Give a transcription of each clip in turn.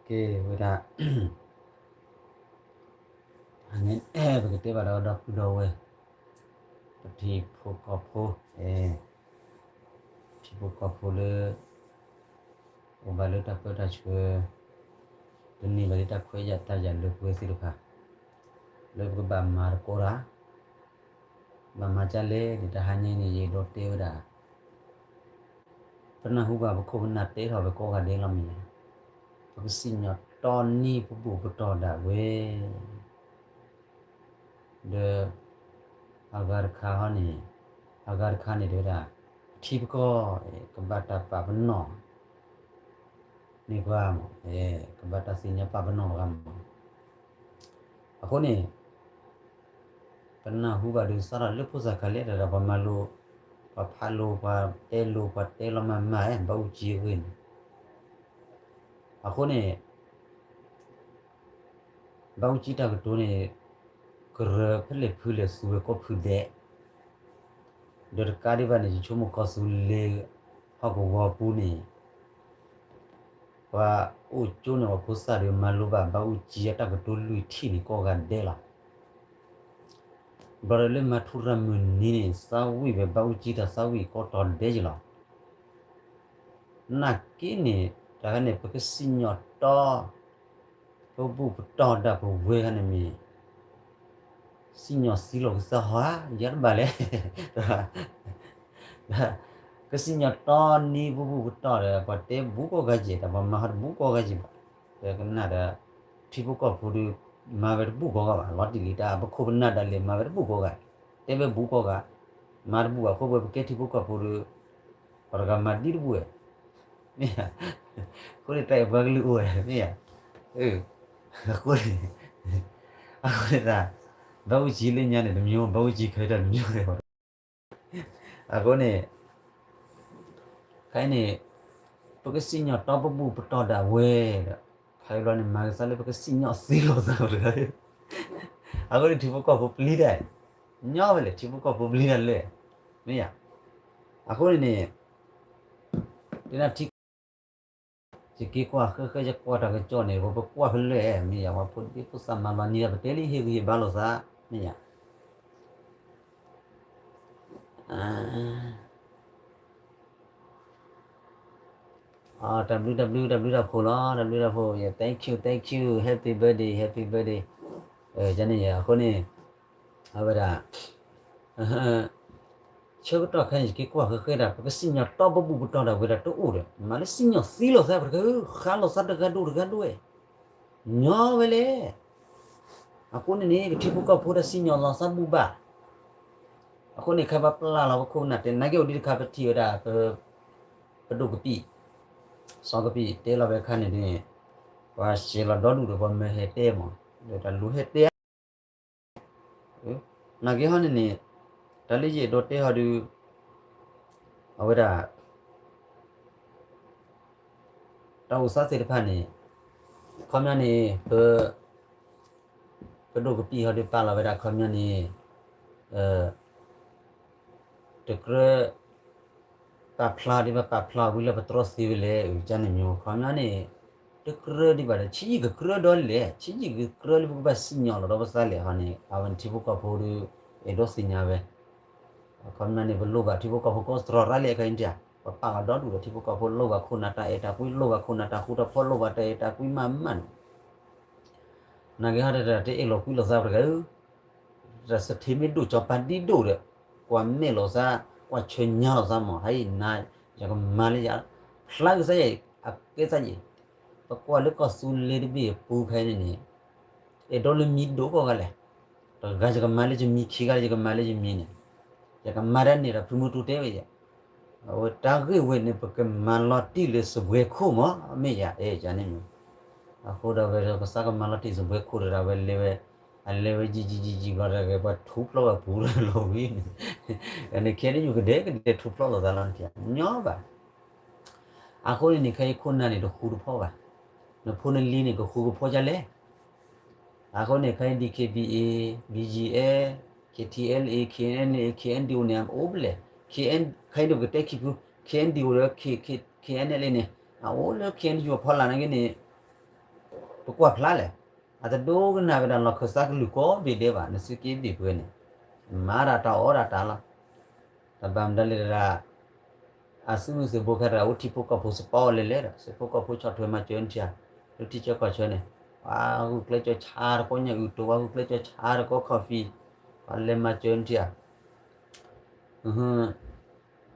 ကဲဝဲဒၣ် အန့ၣ် ပကတဲဘၣ်ဒီးဒီပုၢ်ဒီဝဲၢ် ပထံဖိကီၢ်ဖိ ထံဖိကီၢ်ဖိလၢ အိၣ်ဘၣ်လၢတၢ်ပၢတၢ်ဆှၢ တန့ၢ်ဘၣ်လၢတၢ်ခွဲးယာ်တၢ်ယာ်လၢပှဲၤသ့ၣ်တဖၣ် လၢပကဘၣ်မၤတကိးတၢ် ဘၣ်မၤဒ်လဲၣ်န့ၣ် တဟါညါအံၤန့ၣ် ယအဲၣ်ဒိးတဲဝဲဒၣ် ပနၢ်ဟူဘၣ်ပခိၣ်ပနၢ်တဲထီၣ်ဝဲကိးဂၤဒဲးလီၤမ့ၢ်ဧါ, ပကစံၣ်ညီၣ်တီနံၤပဘူၣ်ပတီၢ်ဒၣ်ဝဲ ဒီး အဂၤတခါဟီန့ၣ်, အဂၤတခါန့ၣ်တဲဝဲဒၣ် ပထံပကီၢ် ကဘၣ်တၢ်ပာ်ပနီၣ် န့ၢ်ပှၤမး, ကဘၣ်တၢ်သ့ၣ်ညါပာ်ပနီၣ်ပှၤမး. အဃိန့ၣ် ပနၢ်ဟူဘၣ်ဒုးစးထီၣ်လၢဖိသၣ်ခါလဲၣ်တၢ်ဒီး ပှၤမၤလိ, ပှၤဖးလိ, ပှၤတဲလိ, ပှၤတဲလီၤမၢ်မၢ် ဘၣ်အူကၠံအဂ့ၢ်န့ၣ်, အဃိန့ၣ် ဘၣ်အူကၠံတၢ်ကတိၤန့ၣ် ကရၢဖဲလဲၣ်ဖုလဲၣ်သူဝဲကီၢ်ဖုဒဲး, ဒီးတကးဒံးဘၣ်န့ၣ် ယဆိကမိၣ်ကီၢ်သူလ့ၤဟီၣ်ကဝီၤပူၤန့ၣ် ပှၤအိၣ်ကၠိန့ၣ် ပှၤဖိသၣ်ဒီးမၤလိဘၣ်ဘၣ်အူကၠံအတၢ်ကတိၤလွံၢ်ထံၣ်န့ၣ်ကိးဂၤဒဲးလီၤ. ဘျီဒီးလၢမၤထူရၤမုၢ်နံၤန့ၣ် သးဝံၣ်ဝဲဘၣ်အူကၠံတၢ်သးဝံၣ်ကိးတီၤဒဲးယလီၤ. နာ်က့န့ၣ် တၢ်ခါန့ၣ် ပကစံၣ်ညီၣ်တီ ပဘူၣ်ပတီၢ်ဒၣ်ပဝဲခါန့ၣ်မ့ၢ် စံၣ်ညီၣ်သံလီၤကစၢ်ဟီဧါ ယၤတဘၣ်လဲၣ် ကစံၣ်ညီၣ်တီနံၤပဘူၣ်ပတီၢ်ဒီး ပှၤတဲဘူးကိးဂၤယဲၢ် တၢ်ပှၤမၤဟီတဘူးကိးဂၤယဲၢ်ဘၣ်. ဒီးကနၣ်ဒီး ထံဖိကီၢ်ဖိဒီး မၤဝဲတဘူးကိးဂၤဘၣ် လီၤတံၢ်လံ တၢ်ပခိၣ်ပနၢ်ဒၣ်လဲာ်မၤဝဲတဘူးကိးဂၤ, တဲဝဲဘူးကိးဂၤ, မၤတဘူးဘၣ် အဃိပှဲၤပကဲထံဖိကီၢ်ဖိဒီး ပှၤတဂၤမၤဒ်တဘူးဝဲ မ့ၢ်ဧါ, အဃိန့ၣ်တၢ်အဲၣ်ပှၤကလုာ်အိၣ်ဝဲ မ့ၢ်ဧါ, အဃိန့ၣ် အဃိန့ၣ်တၢ် ဘၣ်အူကၠံလၢညါန့ၣ်တမံၤ ဘၣ်အူကၠံခဲတၢ်တမံၤ အဃိန့ၣ် ခဲအံၤန့ၣ် ပကစံၣ်ညီၣ်တီပဘူၣ်ပတီၢ်ဒၣ်ဝဲဒီး ခါအံၤဘျီန့ၣ် မၤကစၢ်လၢပကစံၣ်ညီၣ်သံလိာ်သးတဂၤ, အဃိန့ၣ်ထံဖိကီၢ်ဖိပျံၤတၢ်, ညီဝဲလဲၣ် ထံဖိကီၢ်ဖိပျံၤတၢ်လဲၣ်, မ့ၢ်ဧါ, အဃိန့ၣ်န့ၣ် တနၢ်ထံ ယက့ၤကွၢ်ဃဲဃဲ ယကွၢ်တၢ်ကစီၣ်န့ၣ် ပကွၢ်ဖဲလဲၣ် မ့ၢ်ယၤ ပှၤဖိဒံဖိသၣ်မၤလီၤနံၤဒီး ပတဲလံဟ့ၣ်ဂံၢ်ဟ့ၣ်ဘါလိာ်သး မ့ၢ်ယၤ တၢ်ဘျုးတၢ်ဘျုးတၢ်ဘျုးတၢ်ဖှိၣ်လီၤ တၢ်ဘျုးတၢ်ဖှိၣ် thank you thank you happy birthday happy birthday န့ၣ် အဃိန့ၣ် အဝဲဒၣ် ဆၢကတီၢ်ခဲအံၤ ယက့ၤကွၢ်ဃဲဃဲဒၣ် ပကစံၣ်ညီၣ်တီပဘူၣ်ပတီၢ်ဒၣ်ဝဲဒၣ်တအိၣ်ဒီး မၤလၢစံၣ်ညီၣ်သံလိာ်သးပတက ဃါလိာ်သးတဂၤဒိၣ်တဂၤဒိၣ်ဝဲ ညီဝဲလဲၣ် အဃိန့ၣ်န့ၣ် ပထံဖိကီၢ်ဖိတၢ်စံၣ်ညီၣ်လီၤသးဘူၣ်ဘၣ် အဃိန့ၣ် ခဲပပျၢ်လီၤပခိၣ်ပနၢ်တဲ နာ်က့အိၣ်ဒံးတခါ ပထံၣ်ဝဲဒၣ် ပဒိၣ်ကပံာ် စီၤကပံာ်တဲလီၤဝဲခါန့ၣ်န့ၣ် ပှၤစဲးလီၤဒီဒူၣ်ဒီး ပှၤမၢဟဲတဲမး ဒီးတၢ်လူၤဟဲတဲ နာ်က့ဟီန့ၣ်န့ၣ် တၢ်လၢယအဲၣ်ဒိးတဲဟီဒုး အဝဲဒၣ် တၢ်အိၣ်သးသ့ၣ်တဖၣ်န့ၣ် ခီပညီန့ၣ် ပ ပဒိၣ်ကပံာ်ဟီဒုးပာ်လီၤဝဲဒၣ်ခီပညီန့ၣ် တကြၢး ပာ်ဖျါဒ်ဘၣ်ပာ်ဖျါဝံၤလၢပတြီသ့ဝဲလဲၣ် အုၣ်ကန့ၣ်မ့ၢ် ခီပညီန့ၣ် တကြၢးဒံးဘၣ်ဒီး ဆံးယံာ်ကကြၢးဒီးလဲၣ် ဆံးယံာ်ကကြၢးလၢပကဘၣ်စံၣ်ညီၣ်လီၤဒီးပသးလဲၣ်ဟီန့ၣ် အဝဲန့ၣ်ထံဖိကီၢ်ဖိဒီး အဲၣ်ဒိးသ့ၣ်ညါဝဲ ခီပညီန့ၣ် ပလိၣ်ဘၣ်ထံဖိကီၢ်ဖိကိးသတြီၤရၣ်လဲၣ်ခဲအံၤန့ၣ် ပပာ်လီၤဒီဒူၣ်ဒီးထံဖိကီၢ်ဖိလိၣ်ဘၣ်ခိၣ်နၢ်တၢ်အဲၣ်တၢ်ကွံ လိၣ်ဘၣ်ခိၣ်နၢ်တၢ်ဃူတၢ်ဖိး လိၣ်ဘၣ်တၢ်အဲၣ်တၢ်ကွံမးမးန့ၣ် နာ်က့ဟီတၢ်တအဲၣ်လိာ်ကွံလိာ်သးပတဂၤဧၢ တၢ်သထ့မ့ၢ်ဒိၣ်ကၠီၤပၤဒ်ဒိၣ်ဒီး ကွၢ်မဲာ်လိာ်သး ကွၢ်ဆၢညါလိာ်သးမး ဟဲအံၤနၤ ယကမၤလၢယ ဖျါကစၢ်ယဲၢ် အကဲသးယဲၢ် ပကွၢ်လၢကီၢ်သူလ့ၤတဘ့ၣ်အပူၤခဲအံၤန့ၣ်န့ၣ် အဲၣ်ဒိးလၢမံၤဒိၣ်ကိးဂၤလဲၣ် တဂၤယကမၤလၢယမံၤ ခံဂၤယကမၤလၢယမံၤန့ၣ် ယကမၤတၢ်န့ၣ်ဒီးဖုမူတူတဲဝဲယဲၢ် အဝဲတၢ်ဂ့ၢ်ဝဲန့ၣ် ပကမၤလီၤတံၢ်လၢစပွဲခိၣ်မး မ့ၢ်ယၤ အဲၣ်ယၤန့ၣ်မ့ၢ် အဃိဒီးဝဲကစၢ်ကမၤလီၤတံၢ်စပွဲခိၣ်ဒီး အဝဲလဲၤဝဲ အလဲၤဝဲယံာ်ယံာ်ယံာ်ယံာ်ဘျီဒီး ပှၤထူဖျီၣ်ဝဲပူၤလီၤဝံၤန့ၣ် န့ၣ်ခဲန့ၣ်ယူၤကဒဲကဒဲထူဖျီၣ်လိာ်သးလီၤ ညီဘၣ် အဃိန့ၣ်န့ၣ် ခဲအံၤခိၣ်နၢ်န့ၣ်တဃူတဖိးဘၣ် နဖိနလံၤန့ၣ်ကဃူကဖိးဒ်လဲၣ် အဃိန့ၣ် ခဲအံၤ DKBA, BGF, KTLA, KNLA, KNDO န့ၣ် အအိၣ်ဖဲလဲၣ် ခဲအံၤန့ၣ်ပကတဲခံဖု KNDO ဒီး KNLA န့ၣ် အအိၣ်လၢ KNU အဖီလာ်နာ်က့န့ၣ် ပကွၢ်ဖျါလဲၣ်, အတဒိကနၣ်ဝဲဒၣ်လီၢ်ခၢၣ်သးကလုာ်ကိးဘ့ၣ်ဒဲးဘၣ်, နစုက့ဘ့ၣ်ပှဲၤန့ၣ်, မၤတၢ်တၢ်အီၣ်ဒၣ်တၢ်လီၤ. တၢ်ဘၣ်မတၤလဲၣ်တဒၣ်, အစုမုၢ်သံၣ်ဘိခဲတဂၤ အိၣ်ထံဖိကီၢ်ဖိစပီလဲၤလဲၤဒီး စံၣ်ဖိကီၢ်ဖိဆီၣ်ထွဲမၤစၢၤနထံၣ်ဧါ, လၢထံဆၢကီၢ်ဆၢန့ၣ်, ပှၤဂုာ်ကျဲးစၢးဆါတကိးညၣ်အုၣ်တိၤ, ပှၤဂုာ်ကျဲးစၢးဆါတကိး coffee, ပှၤလဲၤမၤစၢၤနထံၣ်ဧါ.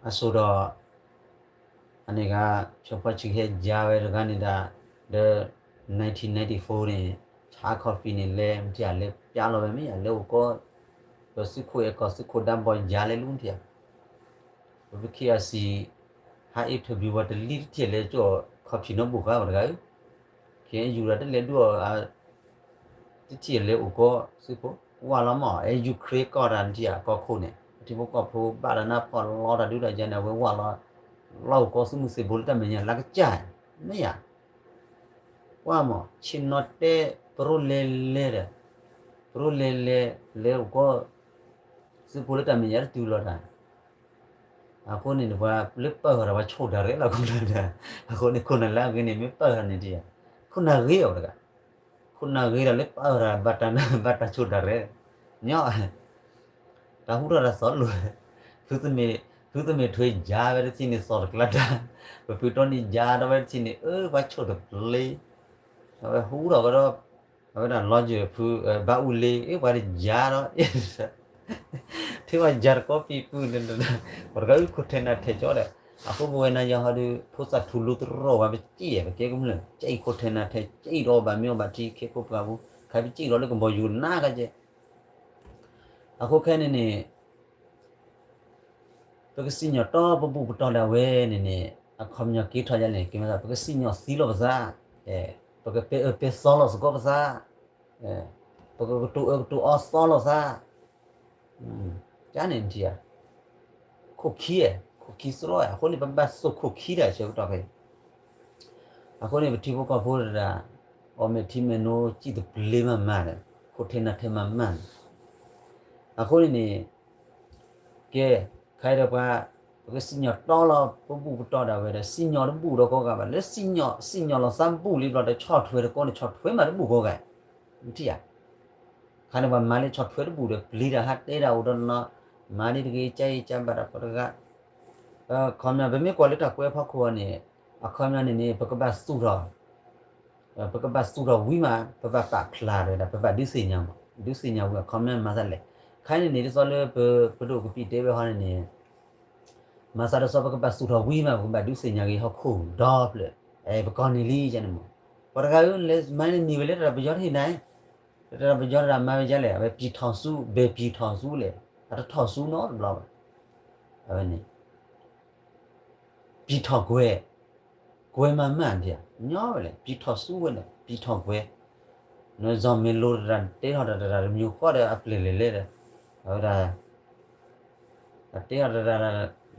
အစိၤဒီး အန့ၣ်ဂၤ ဆၢဖှီၣ်ဆံးဟဲယါဝဲတဂၤန့ၣ်ဒၣ်, ဒီး nineteen ninety-four န့ၣ်, ဆါ coffee န့ၣ် လဲၤမထံၣ်ဧါ, လဲၤပျးလီၤဝဲမ့ၢ်ဧါ, လဲၤအိၣ်ကီး, ဒီးသုးခိၣ်အဲၣ်ကီၢ် သုးခိၣ်ဒါဘီယါလဲၤလူၤမထံၣ်ဧါ. ပ ပ KIC ဟး interview ဝဲတလံတထံၣ်လဲၤကၠီၣ် coffee နီတဘိဃါဝဲတဂၤဧၢ, ခဲအံၤယူၤဒီးတလဲၤဒုးအီၤ တထံၣ်လဲၤအိၣ်ကီးသုးဖိ, ဝၢ်လီၤမး အဲ Ukraine ကီၢ်တၢ်နထံၣ်ဧါ ကီၢ်ခိၣ်န့ၣ် ပထံဖိကီၢ်ဖိဘၣ်တၢ်နၢ်ဖှီၣ်လီၤတၢ်ဒုးတၢ်ယၤန့ၣ် အဝဲဝၢ်လီၤ, လီၤအိၣ်ကီးသုးမုၢ်သံၣ်ဘိလၢတၢ်မဲာ်ညါလၢကစၢ်, မ့ၢ်ဧါ. ကွၢ်မး ဆ့ၣ်နီၤတဲ ပရိလဲၤလဲၤဒီး, ပရိလဲၤလဲၤ လဲၤအိၣ်ကီး သုးဖိလၢတၢ်မဲာ်ညါတတုၤလီၤတၢ်, အဃိန့ၣ်န့ၣ် ပှၤလၢပၢၢ်ဃီၤဒီးပှၤဆိၣ်ဒၣ်ရဲၣ်လီၤခိၣ်နၢ်ဒီး, အဃိန့ၣ်ခိၣ်နၢ်လၢအဂ့ၤန့ၣ် မ့ၢ်ပၢၢ်ဃီၤန့ၣ်ဒ်, ခိၣ်နၢ်ဂ့ၤအီၤတဂၤ, ခိၣ်နၢ်ဂ့ၤဒီးလၢပၢၢ်ဃီၤဒီး ဘၣ်တၢ်ဆိၣ်ဒၣ်ရဲၣ်, ညီ တၢ်ဟူထီၣ်တၢ်သီလိာ်, ဖုသမ့ၢ်ထွဲယါဝဲတထံၣ်န့ၣ် သီၣ်တကျါတၢ်, ပဖုတီနံၤယါထီၣ်ဝဲတထံၣ်န့ၣ် အၢ ပှၤဆိၣ်တပျ့, အဝဲဟူထီၣ်ကဒီး, အဝဲဒၣ်လီၤယၢၢ်ဖု, ဘၣ်အူလ့ အ့ ပှၤတယါဒီး, ထံၣ်ပှၤယါတကီပံာ်ပုၢ်န့ၣ်, ပှၤတဂၤအုၣ်ခိၣ်ထဲနၤထဲကၠီဒီး, အဃိပဝဲနၤယၤဟီဒီး ဖိသၣ်ထူလိတရီၣ်ဝဲ ပစံၣ်ယဲၢ် ပကဲကမျၢၢ် ကၠံၣ်ခိၣ်ထဲနၤထဲ ကၠံၣ်ဒီးဘၣ်မ့ၢ်အီၣ်ဘၣ်ထံ ခ့ခိၣ်ပှၢ်ပူၤ ခါပစံၣ်ဒီးလၢကဘီယူၤနးကဲကဲ အဃိခဲန့ၣ်န့ၣ်, ပကစံၣ်ညီၣ်တီပဘူၣ်ပတီၢ်ဒၣ်ဝဲန့ၣ်န့ၣ်, အခီပညီက့ၤထီၣ်ယါန့ၣ် က့ၤမးသး ပကစံၣ်ညီၣ်သံလီၤပသး, ပကပဲာ်အၢပဲာ်သီလီၤသကိးပသး, ပကကတိၤအၢကတိၤအီသီလီၤသး, ကန့ၣ်ထံၣ်ဧါ, ခိၣ်ခံ, ခိၣ်ခံသရီ, အဃိန့ၣ် ပဘၣ်သိၣ်ခိၣ်ခံဒၣ်ဆၢကတီၢ်ခဲအံၤ, အဃိန့ၣ် ပထံဖိကီၢ်ဖိတဒၣ်, အီၣ်မဲာ်ထံမဲာ်နိ စံၣ်တပျ့မးမးဒီး, ခိၣ်ထဲနၤထဲမးမးန့ၣ်, အဃိန့ၣ်န့ၣ်, ကဲ, ခဲအံၤဒီးပှၤ, ပကစံၣ်ညီၣ်တီလီၤ ပဘူၣ်ပတီၢ်ဒၣ်ဝဲဒီး စံၣ်ညီၣ်တဘူၣ်ဒီးကိးဂၤဘၣ် လၢစံၣ်ညီၣ် စံၣ်ညီၣ်လီၤသးဘူၣ်လံဘျီဒီး ဆီၣ်ထွဲတကိးန့ၣ် ဆီၣ်ထွဲမးတဘူၣ်ကိးဂၤ, နထံၣ်ဧါ, ခါန့ၣ်ပှၤမၤလၢဆီၣ်ထွဲတဘူၣ်ဒီး ပျံၤတၢ်ဟးတဲတၢ်အိၣ်ဒီးနီၤ, မၤဒ်တဂ့ၤ ကၢ်အံၤကၢ်ဘၣ်တၢ်ပှၤတဂၤ, ခီပညီ ပမ့ၢ်ကွၢ်လၢတၢ်ကွဲးဖီခိၣ်အီၤန့ၣ်, အခီပညီန့ၣ်န့ၣ် ပကဘၣ်သူၣ်ထီၣ် ပကဘၣ်သူၣ်ထီၣ်ဝံၤမး ပဘၣ်ပာ်ဖျါဒီး ပဘၣ်ဒုးသ့ၣ်ညါမး ဒုးသ့ၣ်ညါဝံၤအခီပညီမၤသးလဲၣ်, ခဲအံၤန့ၣ်န့ၣ် ဒ်သိးလၢပ ပဒိၣ်ကပံာ်တဲဝဲဟီန့ၣ်န့ၣ်, မၤသးဒ်သိးပကဘၣ်သူၣ်ထီၣ်ဝံၤမး ပကဘၣ်ဒုးသ့ၣ်ညါက့ၤဟီၣ်ခိၣ်ဒီဖျၢၣ်, ပကီၢ်န့ၣ်လံယန့ၣ်မး, ပှၤတဂၤဧၢ လဲၤမၤန့ၢ်နံၤဝဲလၢတၢ်ပယီၤတဟ့ၣ်နၤ, တၢ်ပယီၤတၢ်မၤဝဲဒ်လဲၣ် အဝဲပံၢ်ထီၣ်ဆူ ဘဲပံၢ်ထီၣ်ဆူလဲၣ်, အတထီၣ်ဆူနီတဘျီဘၣ်, အဝဲန့ၣ် ပံၢ်ထီၣ်ကွဲၤ, ကွဲၤမးမးဒ်, ညီဝဲလဲၣ် ပံၢ်ထီၣ်ဆူဝဲန့ၣ် ပံၢ်ထီၣ်ကွဲၤ, နစီၤမ့ၤလိတဂၤ တဲထီၣ်တၢ်တဂၤတမံၤဃီဒီးအပျဲၢ်လဲၤလဲၤဒီး, အဝဲဒၣ် အတဲထီၣ်တဂၤ,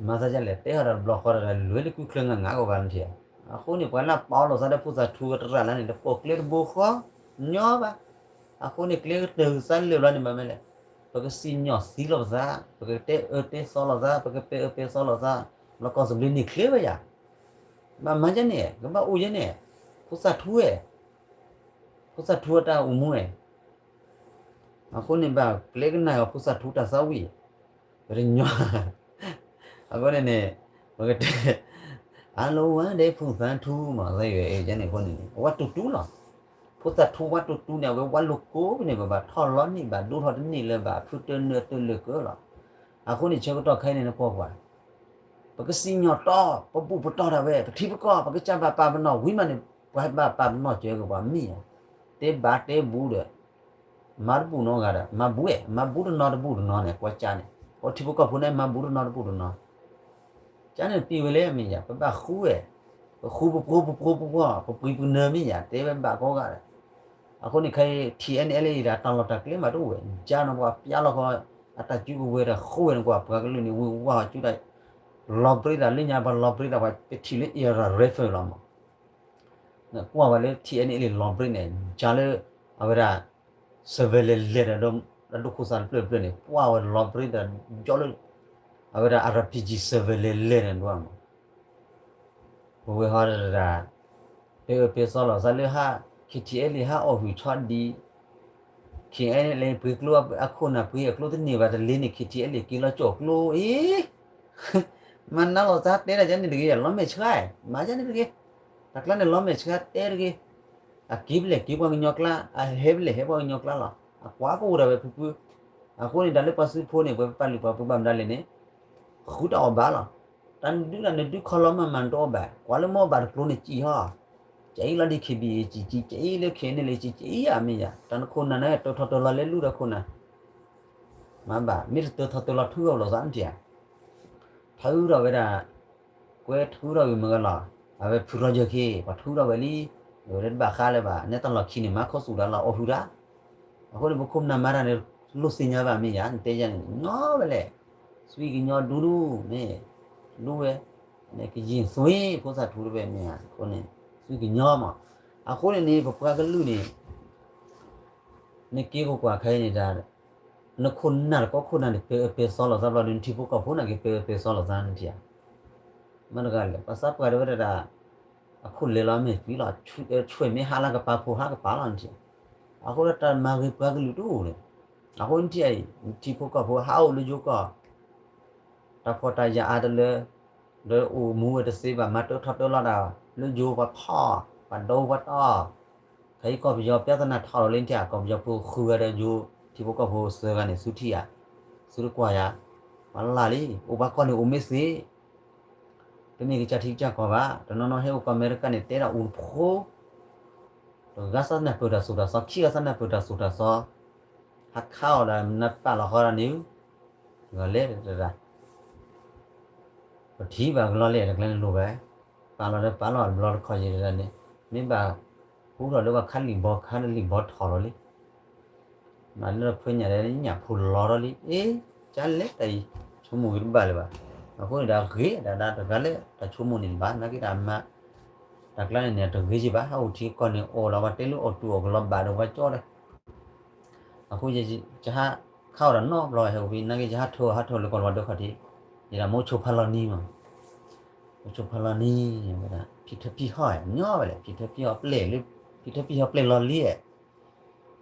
မၤသးဒ်လဲၣ် တဲထီၣ်တၢ်တဘျီဃီတဂၤ လွဲၤလၢကွံချၢငါငါကီးဘၣ်နထံၣ်ဧါ, အဃိန့ၣ် ပှၤလၢပာ်အီၤလိာ်သးဒီးဖိသၣ်ထူဝဲတရၣ်လၢန့ၣ် တပိာ်ကျဲတဘိဃီ, ညီဘၣ်, အဃိန့ၣ် ကျဲကတၢၢ်သးလၢာ်ဘျီန့ၣ် ဘၣ်မနုၤလဲၣ်, ပကစံၣ်ညီၣ်သံလိာ်ပသး, ပကတဲအၢတဲသီလိာ်သး, ပကပဲာ်အၢပဲာ်သီလိာ်သး, လီၤကီၢ်သဘျ့န့ၣ်ချ့ဝဲယၤ, ဘၣ်မၤယဲန့ၣ် ကဘၣ်အိၣ်ယဲန့ၣ်, ဖိသၣ်ထူဝဲ, ဖိသၣ်ထူအတၢ်အိၣ်မူဝဲ, အဃိန့ၣ်ဘၣ်ကျဲကနၣ်အီၤ ဖိသၣ်ထူတၢ်သးဝံၣ်, ပတညီ, အဃိန့ၣ်န့ၣ်, ပကတဲ, အလီၤဝါဒဲးဖိသၣ်ထူမး သ့ဝဲန့ၣ်အဃိန့ၣ်န့ၣ် ဝဲတူၢ်တူၢ်လီၤ, ဖိသၣ်ထူဝဲတူၢ်တူၢ်န့ၣ် အဝဲဝဲလိာ်ကိးန့ၣ် ပဘၣ်ထီၣ်လီၤနံၣ်ဘၣ် ဒိၣ်ထီၣ်တန့ၢ်လၢၤဘၣ် ဖုတၢနၢတလၢာ်ကၢလီၤ, အဃိန့ၣ်ဆၢကတီၢ်ခဲအံၤန့ၣ်နကွၢ်ကွၢ်, ပကစံၣ်ညီၣ်တီ ပဘူၣ်ပတီၢ်ဒၣ်ဝဲ ပထံပကီၢ် ပကစၢ်ဘၣ်ပာ်ပနီၣ်ဝံၤမးန့ၣ် ပှၤဘၣ်ပာ်ပနီၣ်စၢၤက့ၤပှၤမ့ၢ်ဧါ, တဲဘၣ်တဲဘူးဒီး မၤတဘူၣ်နီတဂၤဒီး မၤဘူးဝဲ မၤဘူးတနီၤတဘူၣ်တနီၤန့ၣ် ကွၢ်ကၢ်န့ၣ် ပထံဖိကီၢ်ဖိန့ၣ် မၤဘူးတနီၤတဘူၣ်တနီၤ, ကၢ်န့ၣ်ပံးဝဲလဲၣ်မ့ၢ်ယါ ပဘၣ်ဃူဝဲ, ပဃူပဖိပဖိပဖိ ပပှံၤပနၢၤမ့ၢ်ယါ တဲဝဲဘၣ်ကိးဂၤဒီး, အဃိန့ၣ်ခဲအံၤ ထံၣ်အဲၣ်န့ၣ်အဲၣ်လၢအံၤဒီး တၢ်လီၢ်တၢ်ကျဲမးတအိၣ်ဝဲ ကၢ်န့ၣ်ပှၤပျါလီၤဃီ အတၢ်စုကဝဲၤဒီးဃိဝဲန့ၣ် ကွၢ်ပှၤကလုာ်န့ၣ် ဝံၤဝါဟီၣ်စုတၢ် လီၤဘြ့းတၢ်လၢညါ ပှၤလီၤဘြ့းတၢ် ပှၤပထံၣ်လၢ air rifle လီၤမး, ကွၢ်ဝဲလၢ ထံၣ်အဲၣ်န့ၣ်အဲၣ်လံ လီၤဘြ့းန့ၣ် ကၢ်လၢ အဝဲဒၣ် surveillance လဲၤဒီး ဒီဒူၣ်ခိၣ်သးတဖျၢၣ်တဖျၢၣ်န့ၣ် ကွၢ်ဝဲလီၤဘြ့းတၢ် ကၠီလၢ အဝဲဒၣ် RPG surveillance လဲၤန့ၣ်ဒၣ်မး ပဝဲဟီတဒၣ် ပဲအၢပဲသီလီၤသးလၢဟး ခံထံအဲလံ ဟးအီၣ်ဟုၣ်ဆီဒံး, ခံအဲလံ ပှ့ၤကျိအခိၣ်နၢ် ပှ့ၤအကျိတန့ၢ်ဘၣ်တလ့ၤန့ၣ် ခံထံအဲလံ က့ၤလီၤကၠီၣ်ကျိအံၤ, မၤနၤလီၤသးတဲဒၣ်ကန့ၣ်တဂ့ၤ, လီၤမဲာ်ဆှး, မၤကန့ၣ်တဂ့ၤ, တၢ်ကျါန့ၣ်လီၤမဲာ်ဆှးတဲတဂ့ၤ, အက့ၤဖဲလဲၣ်က့ၤပှၤကညီကျါ, အဟဲဖဲလဲၣ်ဟဲပှၤကညီကျါလီၤ, အကွၢ်ကအိၣ်ဒၣ်ဝဲဖုဖု, အဃိန့ၣ် တၢ်လၢပှၤစုဖိန့ၣ် ပှၤပာ်လုၢ်ပှၤပှ့ၤဘၣ်မတၤလဲၣ်န့ၣ် ဃုတၢ်အီၣ်ဘၣ်လီၤ. တၢ်နဒုးတၢ်နဒုးခီလီၤမးမးနတအီၣ်ဘၣ်, ကွၢ်လၢမ့ၢ်အီၣ်ဘၣ်တကျိၤန့ၣ်စံးဟီ, ကၠအံၤလီၤဒ် ခံဘံၣ်အံၤ စံး ကၠအံၤလၢ ခဲအံၤန့ၣ်လၢ စံး ကၠအံၤဧါ မ့ၢ်ယၤ, တၢ်နခိၣ်နၢ်န့ၣ် တၢထီၣ်တၢလီၤလဲၤလူၢ်ဒီးခိၣ်နၢ်, မၤဘၣ် မ့ၢ်တတၢထီၣ်တၢလီၤထုးအီၤလီၤသးနထံၣ်ဧါ, ထုးထီၣ်ဝဲဒၣ်, ကွဲထုးထီၣ်ဂ့ၤမ့ၢ်ဂ့ၤလီၤ, အဝဲဖုရီယၢၢ်ခံ ပှၤထုးထီၣ်ဝဲလံ, အဝဲတဘၣ်ဃးလၢၤဘၣ်, နဲတၢ်လီၢ်ခံန့ၣ် မၤခီဆူၣ်တၢ်လီၢ်အီၣ်ဟုၣ်တၢ်, အဃိန့ၣ် ပခိၣ်ပနၢ်မၤတၢ်န့ၣ် လိၣ်သ့ၣ်ညါဘၣ်မ့ၢ်ယၤ, နတဲယၤန့ၣ် ညီဝဲလဲၣ်, သွံၣ်ကညီဒူဒူ, မ့ၢ်, ဒူဝဲ, ကယံာ်သွံၣ် ဖိသၣ်ထူတဝဲမ့ၢ်ဧါ, အဃိန့ၣ်, သွံၣ်ကညီမး, အဃိန့ၣ်န့ၣ် ပပှၤကလုာ်န့ၣ် နက့ၤကကွၢ်ခဲအံၤန့ၣ်ဒၣ်, နခိၣ်နၢ်တကီခိၣ်နၢ်န့ၣ် ပဲာ်အၢပဲာ်သီလိာ်သးဘျီဒီး နထံဖိကီၢ်ဖိန့ၣ်က့ၤ ပဲာ်အၢပဲာ်သီလိာ်သးနထံၣ်ဧါ, မ့ၢ်တဂၤလဲၣ် ပှၤသးပှၢ်တဝဲဒၣ်, အခိၣ်လဲၤလီၤမ့ၢ်သံလီၤ, ဆွဲၣ်မ့ၢ်ဟါလၢကပၤဖိဟါကပၤလီၤနထံၣ်, အဃိဒီးတၢ်မၤဂ့ၤပှၤကလုာ်တအိၣ်န့ၣ်, အဃိနထံၣ်အံၤ နထံဖိကီၢ်ဖိဟးအိၣ်လၢယိၤကီၢ် တၢ်ဖှီၣ်တၢ်ယာ်အါတလၢ, ဒီးအိၣ်မူဝဲတသ့ဘၣ် မၤတၢထီၣ်တၢလီၤတၢ်, လၢယိၤပှၤဖီၣ်, ပှၤဒိပှၤတီၢ်, ခဲအံၤကီၢ်ပယီၤ ပြဿနာ ထီၣ်လီၤလံနထံၣ်ဧါ, ကီၢ်ပယီၤဖိဃုဂၤဒီးယိၤ, ထံဖိကီၢ်ဖိသၢဂၤန့ၣ် သုထံၣ်ဧါ, သုတကွၢ်ယၤ, ပှၤလၢ်လံ, အိၣ်ဘၣ်ကီၢ်န့ၣ်အိၣ်မ့ၢ်သ့, တမ့ၢ်ကစၢ်ထံကစၢ်ကီၢ်ဘၣ်, တနီၤနီၤဟဲအိၣ်ကီၢ်အမဲရကၤန့ၣ် တဲဒၣ်အိၣ်တဖိ တဂၤသးနၢ်ပၢၢ်တၢ်သိၣ်တၢ်သီ, ခံဂၤသးနၢ်ပၢၢ်တၢ်သိၣ်တၢ်သီ, ဟးခးအီၣ်ဒီးနပာ်လီၤဃီဒီးန့ၣ်, ဂၤလဲၣ်တဒၣ်, ပထံၣ်ဘၣ်ကလီလၢတၢ်ကျဲန့ၣ်လိၣ်ဘၣ်, ပာ်လီၤဒီးပာ်လီၤတဘျီတခီယဲၢ်တဒၣ်န့ၣ်, မ့ၢ်ဘၣ်ဟူထီၣ်လၢပှၤခးလံာ်ဘီ ခးလံာ်ဘီထီၣ်လီၤလံ မၤလၢဖၢညၣ်ဒီးညၣ်ဖိလီၤထီၣ်လံ, အ့ ကလဲၣ်တၢ်အံၤ, ဆိကမိၣ်ဂ့ၤတဘၣ်လၢၤဘၣ်, အဃိန့ၣ်ဒီးအဂ့ၤဒၣ်ဒၣ် တဂၤလၢတၢ်ဆိကမိၣ်န့ၣ်တဘၣ်, နာ်က့တၢ်မၤ, တၢ်ကျါန့ၣ်န့ၣ် တဂ့ၤယဘၣ်, ဟးအိၣ်ထံကီၢ်န့ၣ် အီၣ်လီၤပှၤတဲလၢအီၣ်တူၢ်အီၣ်ကလီဘၣ်ဒီးပှၤကၠီဒီး, အဃိယ, ယဟးခးအီၣ်ဒီးနီတဘျီဟဲအိၣ်ဖဲ နာ်က့ယဟးထၢအီၣ်ဟးထၢအီၣ်လၢကီၢ်လီၤဒၢခီၣ်ထံး, ယဒၣ်မိၢ်ဆိဖးလီၤနံၤမး မိၢ်ဆိဖးလီၤနံၤ, ဖံထၢဖံဟီၣ်ညီဝဲလဲၣ်, ဖံထၢဖံဟီၣ်ပျဲၢ်လၢ, ဖံထၢဖံဟီၣ်ပျဲၢ်လီၤလံ,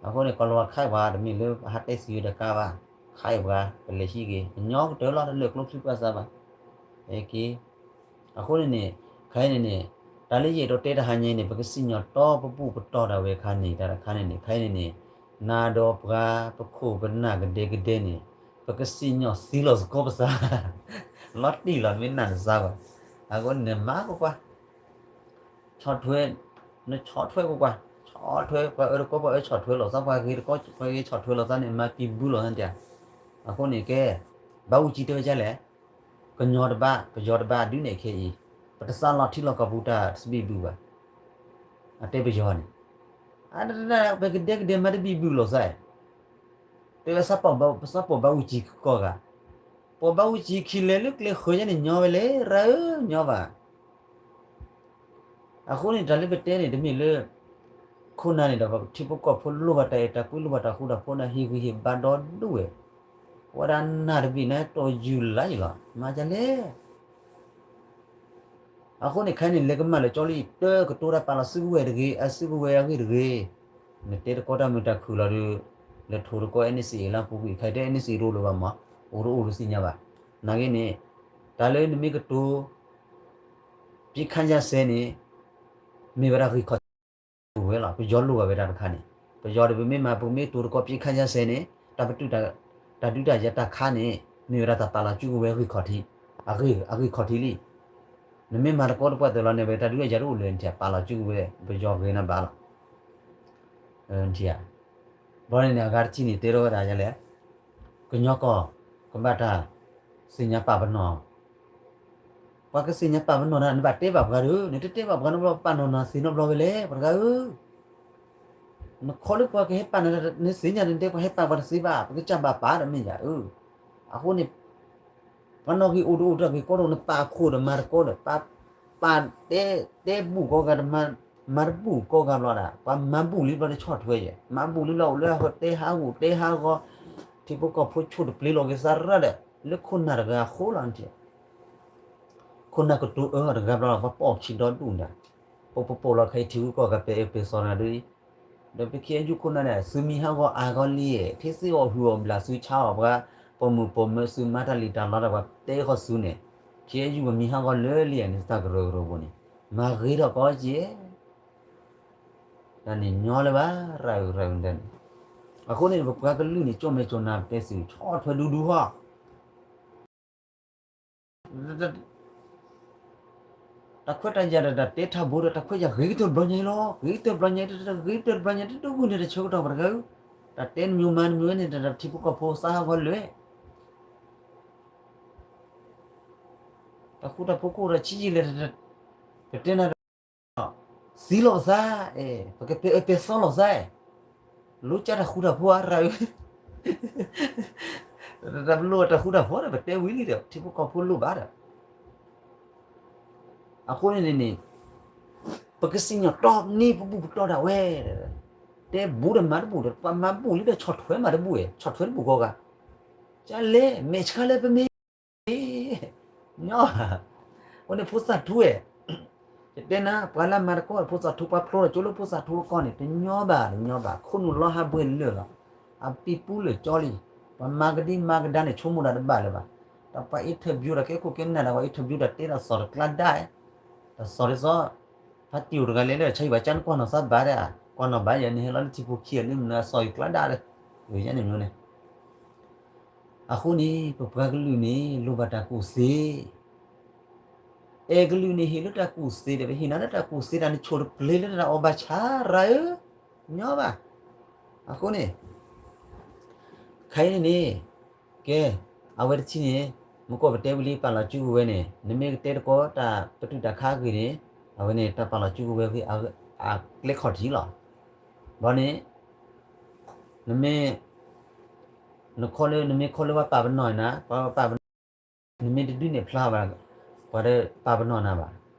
အဃိန့ၣ် ကီၢ်လီၤဝါခးပှၤတမ့ၢ်လၢဟးတဲသံဝဲတကးဘၣ်, ခးပှၤ ပလဲၤဟံးက့ၤ ကညီကတၢၢ်လီၤ တလၢာ်ကျိချံပှၤသးဘၣ်, ဟဲက့ၤ, အဃိန့ၣ်န့ၣ်, ခဲအံၤန့ၣ်န့ၣ်, တၢ်လၢယအဲၣ်ဒိးတဲတဟါညါအံၤန့ၣ် ပကစံၣ်ညီၣ်တီပဘူၣ်ပတီၢ်ဒၣ်ဝဲခါန့ၣ် တၢ်တခါန့ၣ်န့ၣ် ခဲအံၤန့ၣ်န့ၣ်, နၤဒီးပှၤပခိၣ်ပနၢ်ကဒဲကဒဲန့ၣ်, ပကစံၣ်ညီၣ်သံလီၤသကိးပသး, လီၤတံၢ်လီၤမ့ၢ်နၢ်နသးဘၣ်, အဃိန့ၣ်မၤကွၢ်ကွၢ် ဆီၣ်ထွဲ, နဆီၣ်ထွဲကွၢ်ကွၢ်, ဆီၣ်ထွဲပှၤအၢတကီပှၤအၢဆီၣ်ထွဲလိာ်သး ပှၤဂ့ၤတကီပှၤဂ့ၤဆီၣ်ထွဲလိာ်သးန့ၣ် မၤပံၤဘုလိာ်သးနထံၣ်ဧါ, အဃိန့ၣ်ကဲ, ဘၣ်အူကၠံတဲဝဲဒ်လဲၣ်, ကညီတဘၣ် ပယီၤတဘၣ်ဒုးနဲၣ်ခဲအံၤ, ပတသးလီၤထံလီၤကီၢ်ပူၤတၢ်တဘံၣ်ဘုၣ်ဘၣ်, အတဲပယီၤန့ၣ်, အတဒၣ် ပကဒဲကဒဲမၤတဘံၣ်ဘုၣ်လိာ်သး, တဲဝဲ ပှၤဘၣ်အူကၠံကီၢ်ဂၤ, ပှၤဘၣ်အူကၠံခံလဲၤလၢကျဲဃၢၤယဲန့ၣ်ညီဝဲလဲၣ် ရၢ်ဧၢ ညီဘၣ် အဃိန့ၣ် တၢ်လၢပတဲန့ၣ် တမ့ၢ်လၢ ခိၣ်နၢ်န့ၣ်ဒီး ထံဖိကီၢ်ဖိလိၣ်ဘၣ်တၢ်အဲၣ်တၢ်ကွံ လိၣ်ဘၣ်တၢ်ဃူတၢ်ဖိး နၢ်ဟ့ၣ်ဂံၢ်ဟ့ၣ်ဘါဒီဒူၣ်ဝဲ, ပဝဲဒၣ်နၢ်တဘ့ၣ်န့ၣ် တီၢ်ယူၤလါယံၤလီၤ မၤဒ်လဲၣ်. အဃိန့ၣ် ခဲအံၤန့ၣ် လဲၤကမၣ်လၢာ်ကၠီလံ တၢ်ကတိၤတၢ်ပာ်လီၤစုကဝဲၤတဂ့ၤ အစုကဝဲၤအဂ့ၢ်တဂ့ၤ, နတဲတကီတၢ်မုာ်တၢ်ခုၣ်လီၤဒီး လဲၤထိၣ်တကီ NCA လၢအပူၤကွံာ် ခဲအံၤတၢ် NCA တအိၣ်လၢၤဘၣ်မး, အိၣ်တအိၣ်တသ့ၣ်ညါဘၣ်. နာ်က့န့ၣ် တၢ်လၢနမ့ၢ်ကတိၤ ပစ်ခတ်ရပ်စဲရေးန့ၣ် မ့ၢ်ဝဲဒၣ်ဂ့ၢ်ခီၣ်ထံးဝဲလီၤ. ပယီၤလိၣ်ဘၣ်ဝဲဒၣ်တခါန့ၣ်, ပယီၤဒီးပမ့ၢ်မၤ ပမ့ၢ်တိၤတကီ ပစ်ခတ်ရပ်စဲရေးန့ၣ် တၢ်ပတုာ် တၢ်ဒုးတၢ်ယၤတၢ်ခါန့ၣ် မ့ၢ်ဝဲဒၣ်တၢ်ပာ်လီၤစုကဝဲၤအဂ့ၢ်ခီၣ်ထံး, အဂ့ၢ်ခီၣ်ထံးလံ. နမ့ၢ်မၤတကီတပှၢ်တၢၢ်လီၤန့ၣ် ဝဲတၢ်ဒုးတၢ်ယၤတအိၣ်လၢၤ နထံၣ် ပာ်လီၤစုကဝဲၤ ပယီၤဂ့ၤနၤဘၣ်လီၤ. နထံၣ်ဧါ. ဘီန့ၣ်န့ၣ် အဂၤတထံၣ်န့ၣ် တဲထီၣ်ဝဲဒၣ်ယလဲၣ်, ကညီကီၢ် ကဘၣ်တၢ်သ့ၣ်ညါပာ်ပနီၣ် ပှၤကသ့ၣ်ညါပာ်ပနီၣ်နၤ နဘၣ်တဲဘၣ်ပှၤဒီး နတတဲဘၣ်ပှၤနီတဘျီ ပာ်နီၣ်နၤသ့နီတဘျီဝဲလဲၣ် ပှၤတဂၤဧၢ. နခီလၢပှၤကဟဲပာ်နၤ နသ့ၣ်ညါနတဲပှၤဟဲပာ်ပှၤတသ့ဘၣ် ပကစၢ်ဘၣ်ပာ်ဒီးမ့ၢ်ယၤဧၢ. အဃိန့ၣ် ပှၤနီၣ်ဂံၢ်အိၣ်တအိၣ်တၢ်ဂ့ၢ်ကီတအိၣ် နပာ်အခိၣ်ဒီးမၤတကီဒီး ပာ် ပာ်တဲ တဲဘူၣ်ကိးဂၤ မၤတဘူၣ်ကိးဂၤဘျီဒၣ် ပှၤမၤဘူၣ်လံဘျီဒီးဆီၣ်ထွဲယဲၢ် မၤဘူၣ်လံဘျီအိၣ်လၢအဟီတဲဟးဂီၤတဲဟးဂီၤ ထံဖိကီၢ်ဖိဆိၣ်တပျ့ၤလီၤက့ၤသးရၣ်ဒီး လၢခိၣ်နၢ်တဂၤအဃိလီၤနထံၣ်. ခိၣ်နၢ်ကတိၤအၢအီၤတဂၤဘျီ ပှၤပိာ်ခံဒီဒူၣ်ဒၣ် ပပပိာ်လီၤခဲအံၤထံဂုၤကီၢ်ဂၤ ပဲာ်အၢပဲာ်သီတဂၤဒီး ဒီးပ ခ့ယုၢ်ခိၣ်နၢ်န့ၣ် သုမံၤဟးဂီၤအါဂီၢ်လံ, ထံၣ်သ့ၣ်အီၤဟုၣ်အီၤဘျး သုဆါအီၤပှၤ, ပိာ်မုၣ်ပိာ်မၢၤ သုမၤတၢ်လံၤတၢ်လီတၢ် ပှၤတဲဃီၤသုန့ၣ်, ခ့ယုၢ်ပမံၤဟးဂီၤလၢာ်လံဧါန့ၣ် သးကရၢကရိပူၤန့ၣ်, မၤဂ့ၤထီၣ်ကီက့ၤ တၢ်န့ၣ်ညီလၢၤဘၣ် ရၤအုးရၤအုးဒၣ်န့ၣ်. အဃိန့ၣ် ပပှၤကလုာ်န့ၣ် ကၠီၣ်မဲာ်ကၠီၣ်နါ ပတဲသု ဆီၣ်ထွဲဒူဒူဃီ တၢ်ခွဲးတၢ်ယာ်ဒီး တၢ်တဲထးဘိဒီး တၢ်ခွဲးတၢ်ယာ်ဂ့ၤကတၢၢ်တဘျီညါအံၤလီၤ. ဂ့ၤကတၢၢ်တဘျီညါအံၤ ဂ့ၤကတၢၢ်တဘျီညါ တဒိၣ်ဂုၢ်န့ၣ် တဆၢကတီၢ်ပတဂၤဧၢ, တၢ်တဲနမံၤမၤနမံၤဝဲန့ၣ် တၢ်ထံဖိကီၢ်ဖိသးဟးဂီၤလၢာ် တၢ်ဃူတၢ်ဖိးကအိၣ်ဒီးဆံးယံာ်လဲၣ်, ပတဲနၤဒီး သံလီၤပသး, ပကပဲာ်အၢပဲာ်သီလီၤသး, လိကၢ်တၢ်ဃူတၢ်ဖိးအါရၤဧၢ, တၢ်ပလိၣ်တၢ်ဃူတၢ်ဖိးဒီး ပတဲဝံၤလံဒီး ထံဖိကီၢ်ဖိလိၣ်ဘၣ်ဒီး အဃိန့ၣ်န့ၣ် ပကစံၣ်ညီၣ်တီနံၤပဘူၣ်ပတီၢ်ဒၣ်ဝဲ, တဲဘူးဒီးမၤတဘူၣ်ဒီး ပှၤမၤဘူၣ်လံဒီး ဆီၣ်ထွဲမၤတဘူၣ်ဝဲ ဆီၣ်ထွဲတဘူၣ်ဂီၢ်ဂၤ, ကလဲၣ် မဲာ်ဆှးလၢပမ့ၢ် ညီ, အဃိန့ၣ်ဖိသၣ်ထူဝဲ, ယတဲနၤ ပှၤလၢမၤတကီၢ် ဖိသၣ်ထူ ပှၤဖျိဒီးကၠိလၢဖိသၣ်ထူအကီၢ်န့ၣ် တညီဘၣ် တညီဘၣ် ခိၣ်နူာ်လီၤဟးဘှဲလၢာ်လီၤ, အပံၤပူလၢာ်ကၠီလံ, ပှၤမၤကဒံမၤကဒါန့ၣ် ဆိကမိၣ်တၢ်တဘၣ်လၢၤဘၣ်, ဒီးပှၤ interview တၢ်ကဲခိၣ်ကဲနၢ်ဒီး ပှၤ interview တၢ်တဲတၢ်သီၣ်တကျါဒါ, တၢ်သီၣ်တသီ ဖါတံၢ်အိၣ်တဂၤလဲၤလၢဆါဟံၣ်ဘၣ်ကၠါ နကွၢ်နီၣ်သးဘၣ်ဒၣ်, ကွၢ်နီၣ်ဘၣ်ယၤန့ၣ် ဟဲလီၤလၢထံဖိခံဂၤလၢမနုၤအသီၣ်ယကျါဒါဒီး, ယန့ၣ်မ့ၢ်န့ၣ် အဃိန့ၣ် ပပှၤကလုာ်န့ၣ် လိၣ်ဘၣ်တၢ်ကူၣ်သ့, အဲကလုာ်န့ၣ်ဟ့ၣ်လၢတၢ်ကူၣ်သ့ဒီး ပဟ့ၣ်နၤလၢတၢ်ကူၣ်သ့တၢ်န့ၣ် ဆိၣ်တပျ့ၤလၢတၢ်အီၣ်ဘၣ်ဆၣ်ရၤဧၢ, ညီဘၣ်, အဃိန့ၣ် ခဲအံၤန့ၣ်န့ၣ်, ကဲ, အဝဲတထံၣ်န့ၣ်, မူခိၣ်ပတဲဝံၤလံ ပာ်လီၤစုကဝဲၤန့ၣ် နမ့ၢ်ကတဲသကိးတၢ်ပတုာ်တၢ်ခါအဂ့ၢ်န့ၣ်, အဝဲန့ၣ် တၢ်ပာ်လီၤစုကဝဲၤဂ့ၢ် အကျဲခီၣ်ထံးလီၤ, ဘီန့ၣ်, နမ့ၢ်, နခီလၢ နမ့ၢ်ခီလၢပှၤပာ်ပနီၣ်နၤ, ပှၤပာ်ပနီၣ် နမ့ၢ်တဒုးနဲၣ်ဖျါဘၣ်, ပှၤဒီးပာ်ပနီၣ်နၤဘၣ်,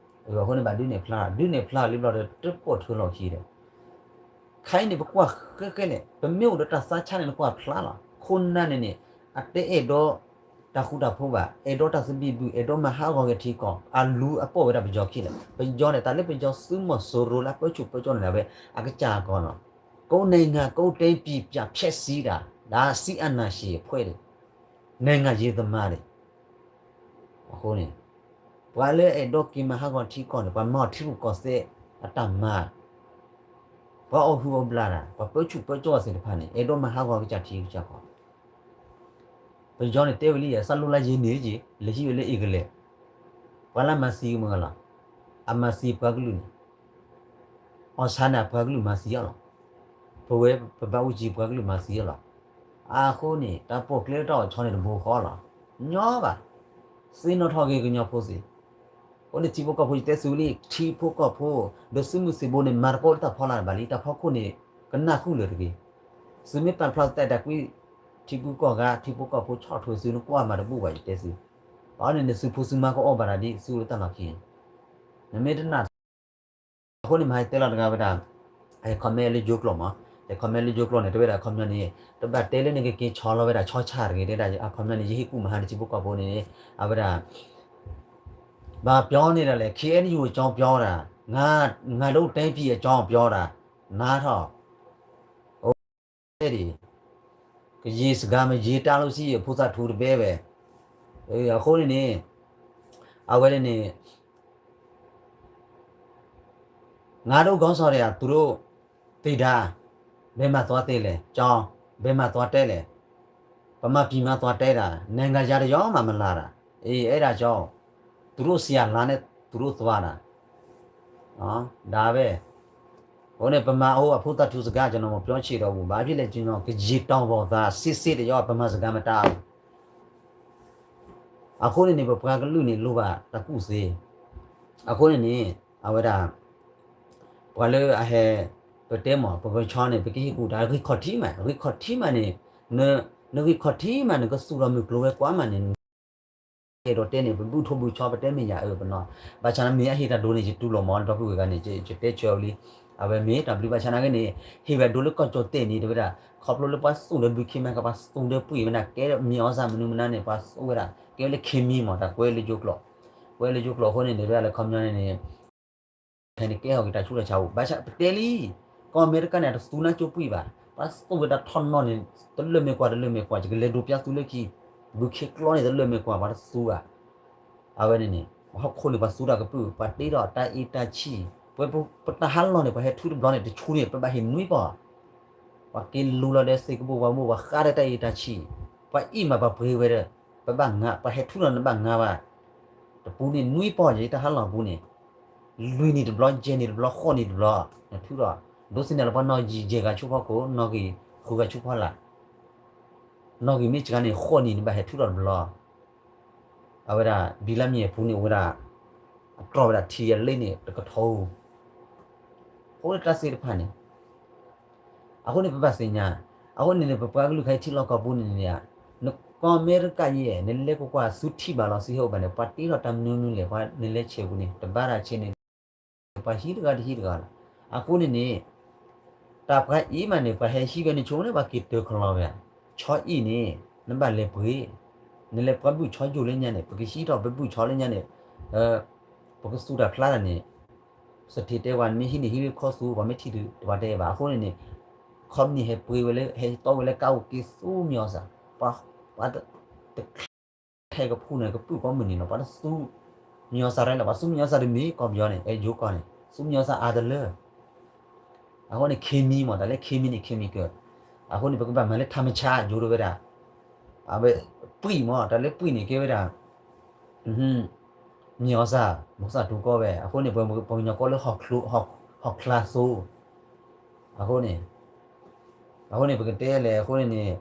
အဃိန့ၣ်ဘၣ်ဒုးနဲၣ်ဖျါ, ဒုးနဲၣ်ဖျါလံဘျီဒီး တပိာ်ထွဲလီၤခံဒီး ခဲအံၤန့ၣ် ပကွၢ်ဃဲဃဲလဲၣ်, ပမ့ၢ်အိၣ်ဒီးတၢ်သးဆါန့ၣ် နကွၢ်ဖျါလီၤ, ခိၣ်နၢ်န့ၣ်န့ၣ်, အတအဲၣ်ဒိးတၢ်ဃူတၢ်ဖိးဘၣ်, အဲၣ်ဒိးတၢ်သဘံၣ်ဘုၣ်, အဲၣ်ဒိးမၤဟးဂီၤက့ၤထံကီၢ်, အလူၤအပိာ်ဝဲဒၣ်ပယီၤခံလၢာ်, ပယီၤန့ၣ် တၢ်လၢပယီၤသုးမီၤစိရိၤလၢအပၢဆူၣ်ပၢစိးန့ၣ် အဝဲအကစၢ်အကီၢ်လီၤ, ကိးနံၤဂၤကိးတဲပံၤပၠၣ်ဖျဲးစံးတၢ်, ဒီးစံးအနၢ်ရှံးအဖှဲးဒီး နံၤဂၤယံၤသမါန့ၣ် အဃိန့ၣ်, ပှၤလၢအဲၣ်ဒိးက့ၤမၤဟးဂီၤထံကီၢ်န့ၣ် ပှၤမၤအီၤထံရူၢ်ကီၢ်သဲးအတၢ်မၤ, ပှၤအီၣ်ဟုၣ်အီၣ်ဘျၣ်တၢ် ပှၤပၢဆူၣ်ပၢစိးသ့ၣ်တဖၣ်န့ၣ် အဲၣ်ဒိးမၤဟးဂီၤကစၢ်ထံကစၢ်ကီၢ်, ပယီၤန့ၣ်တဲဝဲလံ ယသးလိလၢယဲၢ်န့ၣ်က့ၤ လဲၤဟံးဝဲလၢအ့ကလဲၣ်, ပှၤလၢမၤသံမုၢ်ဂၤလီၤ, အမၤသံပှၤကလုာ်န့ၣ် အီၣ်ဆါန့ၣ် ပှၤကလုာ်မၤသံအီၤလီၤ, ပဝဲပဘၣ်အူကၠံပှၤကလုာ်မၤသံအီၤလီၤ, အဃိန့ၣ် တၢ်ပိာ်ကျဲတၢ်အီၣ်ဆီန့ၣ်တဘိဃီလီၤ, ညီဘၣ်, သ့ၣ်နီၣ်ထီၣ်က့ၤကညီဖိသ့ၣ်, အဃိန့ၣ်ထံဖိကီၢ်ဖိယတဲသုလံ ထံဖိကီၢ်ဖိ, ဒီးသုးမုၢ်သံၣ်ဘိန့ၣ် မၤသကိးလၢတၢ်ဖီလာ်တဘၣ်လံ တၢ်ဖီခိၣ်န့ၣ် ကနၢ်ဃုာ်လၢၤတဂ့ၤ, သုမ့ၢ်ပာ်ဖျါသတးတၢ်ကွံ ထံဖိကီၢ်ဂၤ ထံဖိကီၢ်ဖိဆီၣ်ထွဲသုနကွၢ်မၤတဘူၣ်ဘၣ်ယတဲသု, အန့ၣ်န့ၣ်သုဖိသုမါကအီၣ်ဘၣ်တၢ်ဒ်သုလၢတၢ်လီၢ်ခံန့ၣ်, နမ့ၢ်တနာ် အဃိန့ၣ်မၤဟဲတဲလီၤတဂၤဝဲဒၣ်, ဟဲ comment လၢယိၤကျိာ်မး, ဟဲ comment လၢယိၤကျိာ်န့ၣ် တဲဝဲဒၣ် comment န့ၣ်, တဘၣ်တဲလၢနကက့ၤဆီလီၤဝဲဒၣ်ဆီဆၣ်တဂ့ၤ တဲဒၣ် comment န့ၣ် ယဟ့ၣ်ကူၣ်မဟါန့ၣ် ထံဖိကီၢ်ဖိန့ၣ်, အဝဲဒၣ် ဘၣ်ပျီန့ၢ်ဒၣ်လဲၣ် ခ့အဲၣ်ယူၣ်အကၠီပျီဒၣ်, ငါဒိးတဲပံၤအကၠီပျီဒၣ်, နါထီၣ် အိၣ်ဒံး, ကယံာ်စှၤမ့ၢ်ယံာ်တၢ်လိာ်ဆံ ဖိသၣ်ထူတဘဲဝဲ, အဃိန့ၣ်န့ၣ်, အဝဲန့ၣ်န့ၣ် ငါဒိးကီၢ်စီၤဒၣ် သူတို့သ့ၣ်ဒါ, ဘယ်မှာသွားသလဲ, ကျောင်း, ဘယ်မှာသွားတက်လဲ, ဗမာပြည်မှာသွားတက်တာ, နိုင်ငံခြားတစ်ယောက်မှမလာတာ, အဲဒါကြောင့် သူတို့ဆရာလာနဲ့ သူတို့သွားတာ, ဒါပဲ, ဟိုန့ၣ် ဗမာအိုအဖိသၣ်ထူစကား ကျွန်တော်မပြောချင်တော့ဘူး, ဘာဖြစ်လဲ ကျွန်တော်ကရင်တောင်ပေါ်သား စစ်စစ်တယောက် ဗမာစကားမတတ်ဘူး အဃိန့ၣ်န့ၣ် ပပှၤကလုာ်န့ၣ် လိၣ်ဘၣ်တၢ်ကူၣ်သ့, အဃိန့ၣ်န့ၣ် အဝဲဒၣ် ပှၤလၢအဟဲ ပတဲမး ပကဆီန့ၣ် ပကဟ့ၣ်ကူၣ်တၢ်ဂံၢ်ခီၣ်ထံးမး, ဂံၢ်ခီၣ်ထံးမးန့ၣ်, နဂံၢ်ခီၣ်ထံးမး နကသူၣ်ထီၣ်မုၢ်ကျိၤဝဲၤကွာ်မးန့ၣ် အဲၣ်ဒိးတဲန့ၣ် ပဘူၣ်ထီၣ်ဘုၣ်ဆီ ပတဲမ့ၢ်ယၤအၢပနီၤ, ဘၣ်ဆၣ်နမ့ၢ်အဟ့ၣ်တၢ်ဒိးန့ၣ် ယတူၢ်လိာ်မး ဒီပုၢ်ဝဲၢ်ဂၤန့ၣ် ယတဲဆၢဝံၤလံ, အဝဲမ့ၢ်တၢ်ဘျုးဘၣ်ဆၣ်နာ်က့န့ၣ် ဟ့ၣ်ဝဲဒိးလၢကီၢ်ကၠီၣ်တဲၣ်န့ၣ် တဲဝဲဒၣ် ခီဖျိလၢပှၤသူၣ်ဒီးဘုခ့မး ကပှၤသူၣ်ဒီးပှ့ၤဝဲဒၣ် ကဲမ့ၢ်အီၣ်စၢ်မနုၤမနုၤန့ၣ် ပှၤသူၣ်ဝဲဒၣ် ကဲဝဲလၢခ့မံမး တၢ်ကွဲလၢယိကျိာ်, ကွဲလၢယိကျိာ်အဃိန့ၣ် တဲဝဲဒၣ်လၢခီပညီန့ၣ်န့ၣ် ဖဲန့ၣ်ကဲထီၣ်က့ၤတၢ်ဆူးတၢ်ဆါအိၣ် ဘၣ်ဆၣ်ပတဲလံ, ပ ကီၢ်အမဲရကၤန့ၣ် အတသူနၢ်ကၠိပှံၢ်ဘၣ်, ပှၤသူဝဲဒၣ်ထီၣ်နီၢ်န့ၣ် တလၢၢ်မ့ၢ်ကွၢ်တလၢၢ်မ့ၢ်ကွၢ် ယကလဲၤဒိးပျၢ်သုလၢခံ, ဘုခ့ကျီန့ၣ်တလၢၢ်မ့ၢ်ကွၢ် ပှၤတသူဘၣ်. အဝဲန့ၣ်န့ၣ် ပှၤဟီၣ်ခိၣ်န့ၣ် ပှၤသူတၢ်ကပုာ် ပှၤတ့ထီၣ်တၢ်အ့တၢ်ဆံၣ်, ပဝဲပတၢ်ဟးလီၢ်န့ၣ် ပှၤဟဲထူတဘျီန့ၣ် တဆူန့ၣ် ပဘၣ်ဟ့ၣ်နွံပီၢ်, ပှၤက့ၤလူလီၤဒီးစ့ကဘိၣ်ပှၤမိၢ်ပှၤဃါဒီးတၢ်အ့တၢ်ဆံၣ်, ပှၤအံၣ်မးပှၤပှ့ၤဝဲဒီး ပဘၣ်ငါ ပှၤဟဲထူလီၤနဘၣ်ငါဘၣ်, တပူၤန့ၣ်နွံပီၢ်ယတၢ်ဟးလီၢ်ပူၤန့ၣ် လွံၢ်နံၣ်တဘျီ ယဲၢ်နံၣ်တဘျီ ဃိးနံၣ်တဘျီ, နထူဒီး ဒိးသန့ၤလီၤပှၤနီၣ်ဂံၢ်ယဲၢ်ဂၤဆူဖီခိၣ် နီၣ်ဂံၢ်ဃုဂၤဆူဖီလာ်, နီၣ်ဂံၢ်မ့ၢ်စှၤန့ၣ် ဃိးနံၣ်နဘၣ်ဟဲထူဒီးတဘျီ. အဝဲဒၣ် ဘံလၢမံၤအပူၤန့ၣ်အိၣ်ဝဲဒၣ် အတြီဝဲဒၣ်ထံအလ့န့ၣ် တကထီဧိၤ, အဃိန့ၣ်တၢ်စ့တဖၣ်န့ၣ် အဃိန့ၣ်ပဘၣ်သ့ၣ်ညါ, အဃိန့ၣ်န့ၣ် ပပှၤကလုာ်ခါအံၤထံလီၢ်ကီၢ်ပူၤန့ၣ်န့ၣ်, ကီၢ်အမဲရကၤယဲၢ် နလဲၤကွၢ်ကွၢ်ဆူထံၣ်ဘၣ်လီၤ ဆူဟဲအိၣ်ဘၣ်န့ၣ် ပှၤတ့ထီၣ်တၢ်မနုၤမနုၤလဲၣ် ပှၤနလဲၤဆဲးပူၤန့ၣ် တဘၣ်တၢ်ဆဲးန့ၣ် ပှၤဟံးတဂၤတဟံးတဂၤလီၤ. အဃိန့ၣ်န့ၣ် တၢ်ပှၤအံၤမးန့ၣ် ပှၤဟဲဟံးဝဲန့ၣ်ဆိန့ၣ် ပှၤက့ၤတၢၢ်ကလီၤဝဲ, ဆီအံၤန့ၣ် နဘၣ်လဲၤပှ့ၤ, နလဲၤပှၤဘုၣ်ဆီယိာ်လၢညါန့ၣ် ပကဟံးထီၣ်ပဘုၣ်ဆီလၢညါန့ၣ်, ပကသူၣ်တၢ်ဖျါတၢ်န့ၣ် စထံတဲဝဲ နမ့ၢ်ဟံးန့ၣ်ဟံးလၢခီသူ ပှၤမ့ၢ်ထံၣ်ဒုး တပှၤတဲဘၣ်. အဃိန့ၣ်န့ၣ် ခီပနံၣ်ဟဲပှ့ၤဝဲလၢ ဟဲတီဝဲလၢကါအိၣ်က့ၤဆူမံၤအီၣ်စၢ်, ပှၤ ပှၤတ တ ခဲကဖူန့ၣ် ကပုၢ်ကိးမုၢ်နံၤလီၤ ပှၤတသူ မံၤအီၣ်စၢ်ရဲၣ်လီၤ ပှၤသူမံၤအီၣ်စၢ်တမံၤ ကီၢ်ပယီၤန့ၣ် အဲၣ်ယိၤကီၢ်န့ၣ် သူမံၤအီၣ်စၢ်အါတလၢ အဃိန့ၣ် ခ့မံမး တၢ်လၢခ့မံန့ၣ် chemical အဃိန့ၣ် ပကဘၣ်မၤလၢထးမဆါယိၤတဝဲဒၣ် အဝဲ ပှံၢ်မး တၢ်လၢပှံၢ်န့ၣ် ကဲဝဲဒၣ် မံၤအီၣ်စၢ် မီၤစၢ်ထူကီၢ်ဝဲ အဃိန့ၣ် ပှၤကညီကီၢ်လၢ ဟီၣ်ချါသိ အဃိန့ၣ် အဃိန့ၣ် ပကတဲလဲၣ် အဃိန့ၣ်န့ၣ်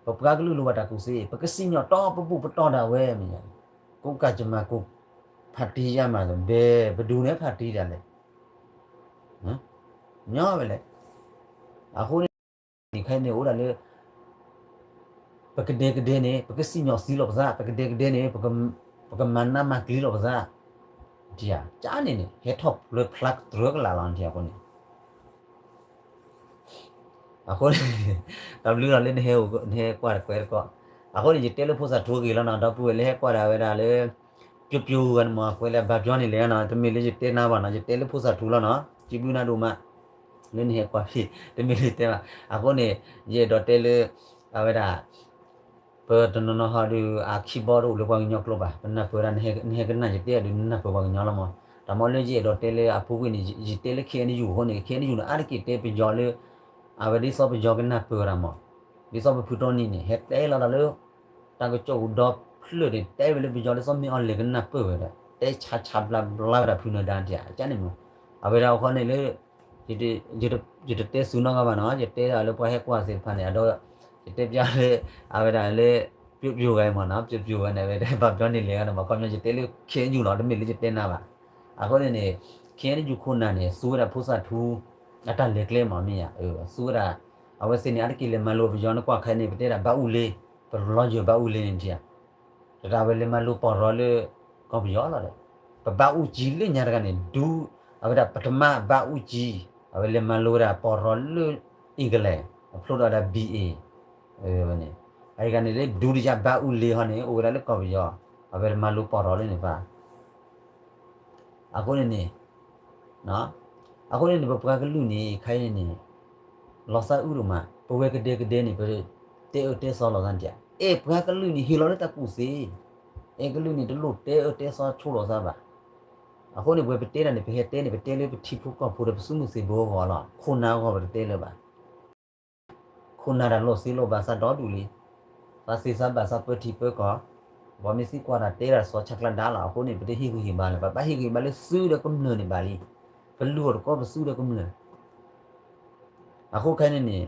ပပှၤကလုာ်လိၣ်ဘၣ်တၢ်ကူၣ်သ့ ပကစံၣ်ညီၣ်တီပဘူၣ်ပတီၢ်ဒၣ်ဝဲမ့ၢ် ကိးကၢ်ကမၤကိး ဖးတံၢ်ယါမး ဘဲ ပဒူၣ်န့ၣ်ဖးတံၢ်ဒၣ်လဲာ် ညီဝဲလဲၣ် အဃိန့ၣ် ခဲအံၤန့ၣ်အိၣ်ဒၣ်လၢ ပကဒဲကဒဲန့ၣ် ပကစံၣ်ညီၣ်သံလီၤပသး ပကဒဲကဒဲန့ၣ် ပကမၤနးမၤကျံလီၤပသး ကန့ၣ်န့ၣ် ဟဲထီၣ်လၢဖျါကတြၢကလာ်လီၤ နထံၣ်အဃိန့ၣ် အဃိန့ၣ် တၢ်ဘျုးလီၤလၢ နဟဲကွၢ်တကွဲတကီၢ် အဃိန့ၣ် ယတဲလၢဖိသၣ်ထူဂ့ၤလီၤနီၤ ဒီပုၢ်ဝဲၢ်လၢဟဲကွၢ်ဒၣ်ဝဲဒၣ်လၢ ပျိပျိဂၤန့ၣ်မး ကွဲးလၢဘၣ်ပျီန့ၣ်လဲၣ်နီၤ တမ့ၢ်လၢယတဲနၤဘၣ်နီၤ ယတဲလၢဖိသၣ်ထူလီၤနီၤ စံးဘျုးနၤဒိၣ်မး လၢနဟဲကွၢ်ဖဲ တမ့ၢ်လၢယတဲဘၣ် အဃိန့ၣ် ယအဲၣ်ဒိးတဲလၢ အဝဲဒၣ် ပတနီၤနီၤဟီဒုး အခံဘီတအိၣ်လၢပှၤကညီကျိာ်ဘၣ် ပနၢ်ပၢၢ်ဝဲဒၣ် နဟဲကနၣ်ယတဲဒုး နနၢ်ပၢၢ်ပှၤကညီလီၤမး တၢ်မ့ၢ်လၢယအဲၣ်ဒိးတဲလၢအပူၤကွံာ်န့ၣ် ယတဲလၢ ခ့ၣ်အဲၣ်ယူၣ် အဃိန့ၣ် ခ့ၣ်အဲၣ်ယူၣ်န့ၣ် အါတက့ၢ်တဲပယီၤလၢ အဝဲဒ်သိးပယီၤကနၢ်ပၢၢ်ဝဲဒၣ်မး ဒ်သိးပဖုတီနံၤန့ၣ် ဟဲတဲလီၤတၢ်လၢ တၢ်ကစီၣ်ကဒီဖျၢၣ်န့ၣ် တဲဝဲလၢပယီၤဒ်သိးမ့ၢ်အီၤလဲၤကနၢ်ပၢၢ်ဝဲဒီး တဲဆါဆါဘျါဘျါဝဲဒၣ်ဖုနၢၤဒါန့ၣ် အကန့ၣ်မး အဝဲဒၣ်အဃိန့ၣ်လၢ ယတတဲစူၤနီတဂၤဘၣ်နီၤ ယတဲဒၣ်လၢပှၤဟဲကွၢ်သ့ၣ်တဖၣ်န့ၣ် အဒီး ယတဲပျါလၢ အဝဲဒၣ်လၢ ပျိပျိဂၤအံၤမးနီၤ ပျိပျိဂၤန့ၣ် အဝဲဒၣ်ဘၣ်ပျီန့ၣ်လဲၤဂၤန့ၣ် ဘၣ်ခီပညီ ယတဲလၢ ခ့ၣ်အဲၣ်ယူၣ် လီၤ တမ့ၢ်လၢယတဲနၤဘၣ် အဃိန့ၣ်န့ၣ် ခ့ၣ်အဲၣ်ယူၣ်ခိၣ်နၢ်န့ၣ် သူဝဲဒၣ်ဖိသၣ်ထူ အတၢ်လဲၤကျဲမးမ့ၢ်ဧါ သူဝဲဒၣ် အဝဲသ့ၣ်န့ၣ် အါတက့ၢ်လဲၤမၤလိပယီၤ နကွၢ်ခဲအံၤန့ၣ် ပတဲဒၣ်ဘၣ်အူလ့ ပလီယၢၢ်ဘၣ်အူလ့န့ၣ်ထံၣ်ဧါ တဒၣ်ဝဲလဲၤမၤလိပီၢ်ရီလၢ ကီၢ်ပယီၤလီၤဒီး ပဘၣ်အူကၠံလၢညါတဂၤန့ၣ် ဒူ အဝဲဒၣ်ပထမဘၣ်အူကၠံ အဝဲလဲၤမၤလိဝဲဒၣ်ပီၢ်ရီလၢ England အဖျိထီၣ်ဝဲဒၣ် ဘီ အဝဲန့ၣ် အဂၤန့ၣ်လၢဒူတယၢ်ဘၣ်အူလ့ဟီန့ၣ် အိၣ်ဝဲဒၣ်လၢကီၢ်ပယီၤ အဝဲလဲၤမၤလိပီၢ်ရီလၢန့ၣ်ပၣ် အဃိန့ၣ်န့ၣ် အဃိန့ၣ်န့ၣ် ပပှၤကလုာ်န့ၣ် ခဲအံၤန့ၣ်န့ၣ် လီၤသးအုးဒိၣ်မး ပဝဲကဒဲကဒဲန့ၣ် ပတဲအၢတဲသီလီၤသးန့ၣ် အဲၣ်ပှၤကလုာ်န့ၣ် ဟ့ၣ်လီၤလၢတၢ်ကူၣ်သ့ အဲၣ်ကလုာ်န့ၣ် တလိၣ်တဲအၢတဲသီဆိလိာ်သးဘၣ် အဃိန့ၣ် ပဝဲပတဲတၢ်န့ၣ် ပဟဲတဲန့ၣ် ပတဲလၢပထံဖိကီၢ်ဖိဒီးပသုးမုၢ်သံၣ်ဘိအဂီၢ်လီၤ ခိၣ်နၢ်အဂီၢ်ပတတဲလၢၤဘၣ် ခိၣ်နၢ်တၢ်လိၣ်သ့လိၣ်ဘၣ်သးဒီဒူၣ်လံ, သးသ့သးဘၣ်သးပၢထံပၢကီၢ်, ပှၤမ့ၢ်သံကွၢ်တၢ်တဲတၢ်စီၤဆါကျါဒါလီၤ. အဃိန့ၣ် ပတဟ့ၣ်ဂံၢ်ဟ့ၣ်ဘါလၢၤဘၣ်, ဘၣ်ဟ့ၣ်ဂံၢ်ဟ့ၣ်ဘါလၢသုဒီးကမျၢၢ်န့ၣ်ဘၣ်လံ. ပလူၤအီၤတကီပသုဒီးကမျၢၢ်, အဃိခဲန့ၣ်န့ၣ်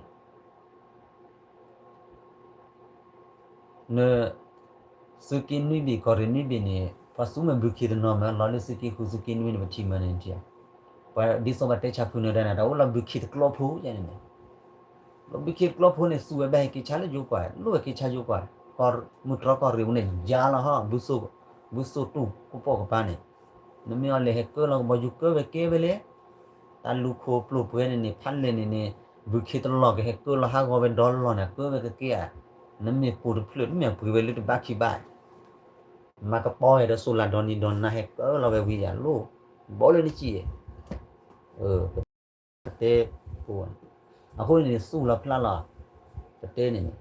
န သုးက့နွံဘ့ၣ် ကီၢ်ရ့ၣ်နွံဘ့ၣ်န့ၣ် ပှၤသူမ့ၢ်ဘုခ့တနီၤမး လီၤလၢသုးက့ဃု သုးက့နွံန့ၣ် ပထံၣ်မးန့ၣ်ထံၣ်, ပှၤဒ်သိးပှၤတဲဆါဖုနၢၤဒါန့ၣ် တၢ်အိၣ်လီၤဘုခ့တကျီဖိယါန့ၣ်န့ၣ်, လီၤဘုခ့တကျီဖိန့ၣ် သူဝဲဘၣ်ဟဲက့ၤဆါလၢယိၤကွၢ် လိၣ်ဝဲက့ၤဆါယိၤကွၢ်, မုၢ်တြီၢ်ကီၢ်ရ့ၣ်ပူၤန့ၣ် ယါလီၤဟီၣ်, ဘုစိၢ်တူၢ်ကပိာ်ကပၤန့ၣ်, နမ့ၢ်အီၤလဲၤဟဲကၢလီၤကဘီယူၤကၢဝဲကဲဝဲလဲၣ် တၢ်လူၤခိၣ်ပျိာ်ပှဲၤန့ၣ်န့ၣ် ဖးလဲၢ်န့ၣ်န့ၣ် ဘုခ့တလီၢ်ကဟဲကၢလီၤဟးဂီၤဝဲဒီလီၢ်န့ၣ် ကၢဝဲကကဲဧါ, နမ့ၢ်ပိာ်တဖျၢၣ် နမ့ၢ်ပှ့ၤဝဲလၢတဘၣ်ခံဘၣ်, မၤကပီၤဝဲဒီးစိၣ်လၢ်ဒီနံၤဒီနၤဟဲကၢလီၤဝဲဝံၤယၤလိၣ်, ဘီလၢနစံၣ်, ပတဲ အဃိန့ၣ် သူၣ်လီၤဖျးလီၤ, ပတဲန့ၣ်န့ၣ်,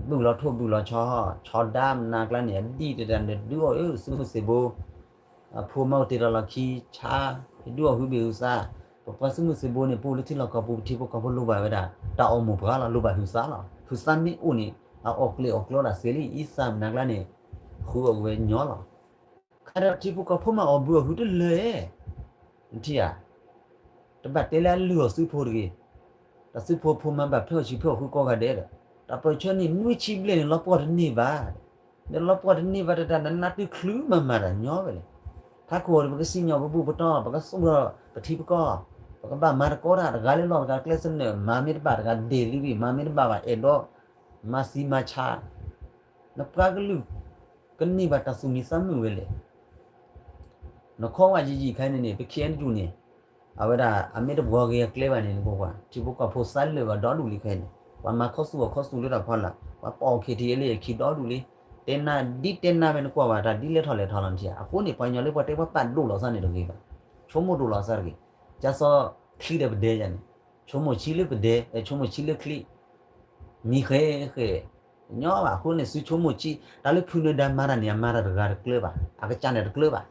ဘုၣ်လီၤထိၣ်ဘုၣ်လီၤဆီ, ဆီဒါမနၤကျါန့ၣ် အဒံၣ်တတၢ်န့ၣ်ဒုးအီၣ်အၢ သုးမုၢ်သံၣ်ဘိ အဖိမါအိၣ်တ့ၢ်ဒီးလီၢ်ခံဆါ, ဒုးအီၣ်ဟုဘ့ၣ်ဟုသါ, ပပှၤသုးမုၢ်သံၣ်ဘိန့ၣ် ပအိၣ်လၢထံလီၢ်ကီၢ်ပူၤ ပထံဖိကီၢ်ဖိလိၣ်ဘၣ်ဝဲဒၣ် တၢ်အီၣ်မိၢ်ပှၢ်လီၤ, လိၣ်ဘၣ်ဟုသါလီၤ, ဟုသါမ့ၢ်အိၣ်န့ၣ် အအီၣ်ကျဲအီၣ်ကျီဒၣ်စ့လံ, အံသၣ်မနၤကျါန့ၣ် ဃုအီၣ်က့ၤဝဲညီလီၤ. ခါဒီးထံဖိကီၢ်ဖိမၤအီၣ်ဘုအီၣ်ဟုတလၢာ်, နထံၣ်ဧါ, တဘၣ်တဲလၢအလုၢ်အီၣ်သုးဖိတဂ့ၤ, တၢ်သုးဖိဖိမၤဘၣ်ဖဲအီၣ်ဆံးဖဲအီၣ်ဃုကိးဂၤဒဲးဒီး, တၢ်ပၢၢ်ဆၢန့ၣ် နွံဆံဘျဲၣ်န့ၣ် လီၤပှီၢ်တန့ၢ်ဘၣ်, နလီၤပှီၢ်တန့ၢ်ဘၣ်တတၢ် နနးတုၤချုးမၤမၤတၢ်ညီဝဲလဲၣ်. ထးခိၣ်ဒီး ပကစံၣ်ညီၣ်ပဘူၣ်ပတီၢ် ပကသူၣ်ထီၣ်ပထံပကီၢ်, ပကဘၣ်မၤတကီတၢ် တဂၤလၢလီၢ်တဂၤကျဲသနၢၣ်, မၤမ့ၢ်တဘၣ်တဂၤဒ့ၣ်လံဝံၤ, မၤမ့ၢ်တဘၣ်ဘၣ်အဲၣ်ဒိး မၤသံမၤဆါ နပှၤကလုာ် ကန့ၢ်ဘၣ်တၢ်သူၣ်မံသးမုာ်ဝဲလဲၣ်. နခီဝဲယံာ်ယံာ်ခဲအံၤန့ၣ်န့ၣ် ပ ခ့အဲၣ်ယူၣ်န့ၣ် အဝဲဒၣ်အမ့ၢ်တဘှီဂ့ၤအကျဲဘၣ်န့ၣ် နကွၢ်ကွၢ် ထံဖိကီၢ်ဖိသးလၢာ်ဘၣ်ဒီဒူၣ်လံခဲအံၤန့ၣ်, ပှၤမၤခီသူၣ်အီၣ်ခီသူၣ်လၢတၢ်ဖီလာ်, ပှၤပာ်အီၣ် ခ့ထံအ့လ့ၣ် အခံဒီဒူၣ်လံ. တဲနၤဒ်တဲနၤဝဲ နကွၢ်ဘၣ်တၢ်ဒ်လဲၣ်ထီၣ်လဲၣ်ထီၣ်လီၤနထံၣ်ဧါ. အဃိန့ၣ် ပှၤကညီလၢပှၤတဲပှၤပာ်ဒိၣ်လီၤသးန့ၣ်တဂ့ၤဘၣ်, ဆိကမိၣ်ဒိၣ်လီၤသးတဂ့ၤ. ကၢ်စီၤချံဒီးပဒဲယၤန့ၣ် ဆိကမိၣ်ဆံလၢပဒဲ, ဆိကမိၣ်ဆံလၢချံ မံၤဃဲဃဲ ညီဘၣ်. အဃိန့ၣ် သုဆိကမိၣ်ဆံ တၢ်လၢဖုနၢၤဒါမၤတၢ်န့ၣ် အမၤတၢ်တဂၤတကျၢၤဘၣ်, အကစၢ်န့ၣ်တကျၢၤဘၣ်.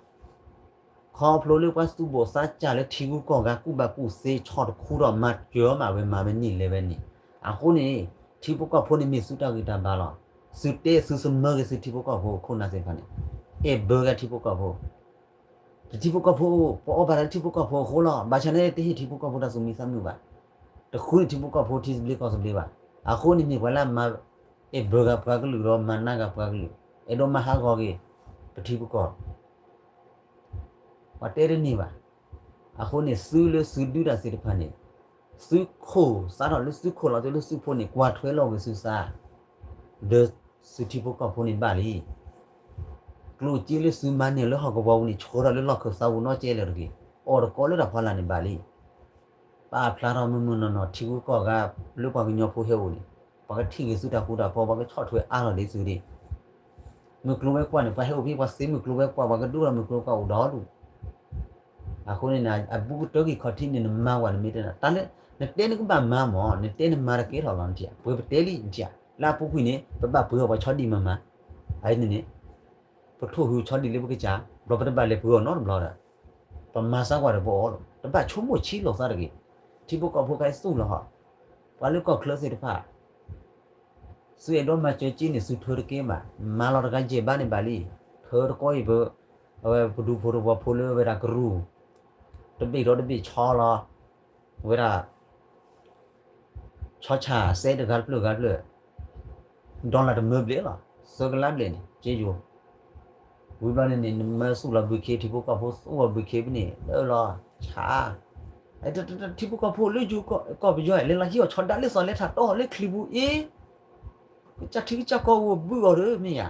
ခီဖျိလၢပှၤသူၣ်ဘိၣ်သးစၢ်လၢထံဂုၤကီၢ်ဂၤ ကူၣ်ဘၣ်ကူၣ်သ့ ဆီၣ်တခူဒီးမၤစၢၤမးဝဲ မၤဝဲန့ၣ်လဲၤဝဲန့ၣ်, အဃိန့ၣ် ထံဖိကီၢ်ဖိန့ၣ်မ့ၢ်သုတၢ်ဂံၢ်တၢ်ဘါလီၤ. သုတဲသုသမၢက့ၤသုထံဖိကီၢ်ဖိခိၣ်နၢ်သ့ၣ်တဖၣ်န့ၣ် အဲၣ်ဘၢဂၤထံဖိကီၢ်ဖိ ပထံဖိကီၢ်ဖိ ပအီၣ်ဘၣ်တၢ်လၢထံဖိကီၢ်ဖိအဃိလီၤ. ဘၣ်ဆၣ်န့ၣ် တဟ့ၣ်ထံဖိကီၢ်ဖိတၢ်သူၣ်မံသးမုာ်ဘၣ်, တဃုန့ၢ်ထံဖိကီၢ်ဖိထံသဘျ့ကီၢ်သဘျ့ဘၣ်. အဃိန့ၣ်မ့ၢ်ပှၤလၢအမၤ အဲၣ်ဘၢဂၤပှၤကလုာ်ဒီးမၤနးဂၤပှၤကလုာ်, အဲၣ်ဒိးမၤဟးဂီၤက့ၤ ပထံပကီၢ် ပှၤတဲတန့ၢ်ဘၣ်. အဃိန့ၣ် သုလၢသုဒုးတၢ်သ့ၣ်တဖၣ်န့ၣ် သုခိၣ်စးထီၣ်လၢသုခိၣ်လီၤ တုၤလၢသုဖိန့ၣ် ကွၢ်ထွဲလီၤက့ၤသုသး ဒီးသုထံဖိကီၢ်ဖိန့ၣ်ဘၣ်လံ. ကျိၣ်စ့လၢသုမၤန့ၢ်လၢဟီၣ်ကဝီၤပူၤန့ၣ် ဆှၢထီၣ်လၢလီၢ်ခၢၣ်သးပူၤနီတစဲးလၢၤတဂ့ၤ, အီၣ်တကိးလၢတၢ်ဖီလာ်န့ၣ်ဘၣ်လံ. ပာ်ဖျါထီၣ်မုၢ်မုၢ်နီၢ်နီၢ် ထံဂုၤကီၢ်ဂၤ လၢပှၤကညီဖိဟဲအိၣ်န့ၣ် ပှၤကထံၣ်ဂ့ၤသုတၢ်ဃူတၢ်ဖိး ပှၤကဆီၣ်ထွဲအါထီၣ်ဒ်သုဒံး. မုၢ်ကျိၤဝဲၤကွာ်န့ၣ် ပှၤဟဲအိၣ်ဖဲပှၤသ့မုၢ်ကျိၤဝဲၤကွာ် ပှၤကဒုးထီၣ်မုၢ်ကျိၤဝဲၤကွာ်အိၣ်ဒီဒူၣ်. အဃိန့ၣ် အဘူးကတၢၢ်ဂ့ၢ်ခီၣ်ထံးန့ၣ် နမၤကွၢ်နမ့ၢ်တဲနၤ တၢ်လၢ နတဲနကဘၣ်မၤမး နတဲနမၤတကဲထီၣ်လီၤနထံၣ်ဧါ. ပှဲၤပတဲလံနထံၣ်ဧါ. လၢအပူၤကွံာ်န့ၣ် ပဘၣ်ပှ့ၤအီၣ်ပှၤဆီဒံၣ်မၤမၤ, အန့ၣ်န့ၣ် ပထိၣ်ဟုဆီဒံၣ်လၢပကစၢ် ဘျီပတဘၣ်လဲၤပှ့ၤအီၣ်နီတဘျီဒီး ပမၤစၢ်ကွၢ်ဒီးပအီၣ်လီၤ. တဘၣ်ဆိကမိၣ်ဆံးလိာ်သးတဂ့ၤ. ထံဖိကီၢ်ဖိခဲအံၤသူၣ်လီၤဟီၣ်, ပှၤလၢကီၢ်ချၢသ့ၣ်တဖၣ် သုအဲၣ်ဒိးမၤစၢၤက့န့ၣ် သုထၢတကဲဘၣ်, မၤလီၤတဂၤယဲၢ်ဘးန့ၣ်ဘၣ်လံ. ထၢတကီအံၤ ပ အဝဲပဒူဖိတဝီဖိလၢဝဲဒၣ်ကရူၢ် တဘ့ၣ်ဒီးတဘ့ၣ်ဆီလီၤ, ဝဲဒၣ် ဆီဆၣ်စဲတဂၤတဖျၢၣ်ဂၤတဖျၢၣ်, ဒီလၣ်တမၢဘျဲၣ်လီၤ, သၢကလးဘျဲၣ်န့ၣ် က့ယိၤ ဝံၤဘျီန့ၣ်န့ၣ် နမၢသူၣ်လီၤဘုခ့ ထံဖိကီၢ်ဖိသူၣ်လီၤဘုခ့ဖဲန့ၣ် လၢလီၤဆၣ်, ထံဖိကီၢ်ဖိလၢယိၤကီၢ်ပယီၤ လဲၤလီၤဟံးအီၣ်ဆီဒါလၢသီလဲၤထးတီၢ်လၢချံပူၤအ့ ကစၢ်ထံကစၢ်ကီၢ်အိၣ်ဘုအီၤဒီးမ့ၢ်ယၤ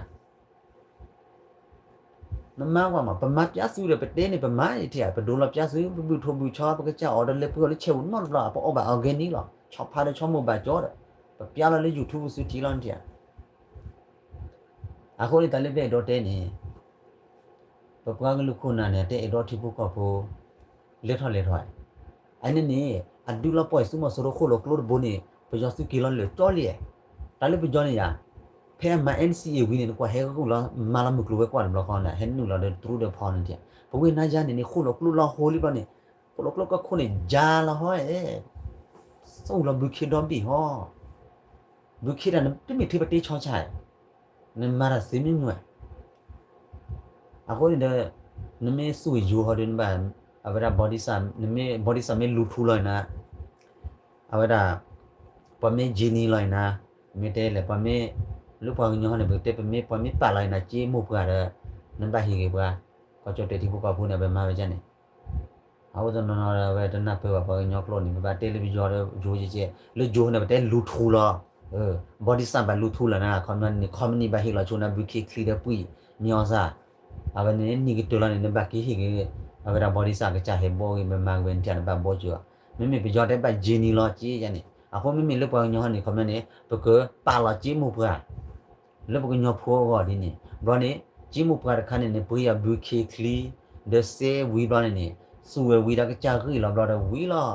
နမၤကွၢ်မး ပမၤပျးသုဒီး ပတဲန့ၣ် ပမၤယထံၣ်ဧါ, ပဒိးလီၤပျးသု ပဘုၣ်ထိၣ်ဘုၣ်ဆီ ပကစၢ်အီၣ်ဒီးလဲၤပှ့ၤအီၣ်လၢဆဲးပူၤနီတဘျီ ပအီၣ်ဘၣ် organic လီၤ, ဆီဖါဒီးဆီမိၢ်ဘၣ်ကၠီဒီး ပပျးလီၤလၢ YouTube သုထံၣ်လီၤနထံၣ်ဧါ. အဃိန့ၣ် တၢ်လၢပအဲၣ်ဒိးတဲန့ၣ် ပပှၤကလုာ်ခိၣ်နၢ်န့ၣ် တအဲၣ်ဒိးထံဖိကီၢ်ဖိ လဲၤထီၣ်လဲၤထီၣ်, အန့ၣ်န့ၣ် အဒုးလီၤပှီၢ်သုးမီၤစိရိၤဃိၣ်လီၤကျိတဘိန့ၣ် ပယီၤသုးက့ၤလီၤလၢာ်ကၠီလံ, တၢ်လၢပယီၤန့ၣ်ယၤ ဖဲအမၤ NCA ဝံၤန့ၣ် နကွၢ်ဟဲဂုာ်လီၤ မၤလီၤမုၢ်ကျိၤဝဲၤကွာ်တဘျီဃီန့ၣ် ဟဲနုာ်လီၤဒီးတြူဒီးဖီန့ၣ်, ပဝဲနၤယၤန့ၣ်န့ၣ် ဃိၣ်လီၤကျိလီၤဟိလံဘျီန့ၣ် ဃိၣ်လီၤကျိကီၢ်ခိၣ်န့ၣ် ယၤလီၤဟီအဲ သူၣ်လီၤဘုခ့ဒီဘ့ၣ်ဟီ, ဘုခ့တၢ်နတမ့ၢ်ထဲပတဲဆီဆါ, နမၤတၢ်သ့မ့ၢ်မုာ်ဧါ. အဃိန့ၣ်ဒီး နမ့ၢ်သူၣ်ယိၤဟီဒီးနဘၣ် အဝဲဒၣ် body scan နမ့ၢ် body scan မ့ၢ်လူၤထူလီၤနၤ, အဝဲဒၣ် ပှၤမ့ၢ် genie လီၤနၤ, မ့ၢ်တဲလဲၣ် ပှၤမ့ၢ် လၢပှၤကညီဟီန့ၣ် ပကတဲပမ့ၢ် ပှၤမ့ၢ်ပာ်လီၤနၤ က့မိၢ်ပှၢ်ဒီး နဘၣ်ဟ့ၣ်ဂ့ၤပှၤ, ကီၢ်ကၠီၣ်တဲာ်ထံဖိကီၢ်ဖိန့ၣ် ပမၤဝဲဒ်န့ၣ် အဝဲတနီၤနီၤဒီး အဝဲတနၢ်ပၢၢ်ဘၣ်ပှၤကညီကျိာ်န့ၣ် ပဘၣ်တဲလၢပယီၤဒီး ယိၤကဲကဲ လၢယိၤန့ၣ် ပတဲလူၤထူလီၤ, body scan ဘၣ်လူၤထူလီၤနၤ ခီပညီန့ၣ် company ဘၣ်ဟ့ၣ်လီၤဆိနၤ ဘုခ့ချံဒီးပှံၢ် မံအီၣ်စၢ်, အဝဲန့ၣ်နံၣ်ကတၢၢ်လီၤန့ၣ် နဘၣ်က့ၤဟ့ၣ်ဂ့ၤ အဝဲဒၣ် body scan ကစၢ်ဟဲဘီဂ့ၤ မၤမၤက့ၤဝဲန့ၣ် တၢ်နဘၣ်ဘီကၠီၤ, မ့မ့ၢ်ပယီၤတဲဘၣ် genie လီၤက့ယၤန့ၣ် အဃိမ့မ့ၢ်လၢပှၤကညီဟီန့ၣ် ခီပညီန့ၣ် ပကပာ်လီၤက့မိၢ်ပှၢ် လၢပကညီဖိအဂီၢ်ဒ်န့ၣ် ဘျီန့ၣ် က့မိၢ်ပှၢ်တခါန့ၣ်န့ၣ် ပှ့ၤအီၤဘုခ့ချံ ဒီးစဲဝံၤဘျီန့ၣ်န့ၣ် သူၣ်ဝဲဝံၤဒီးကစၢ်ဂံၢ်လီၤဘျီဒီးဝံၤလီၤ.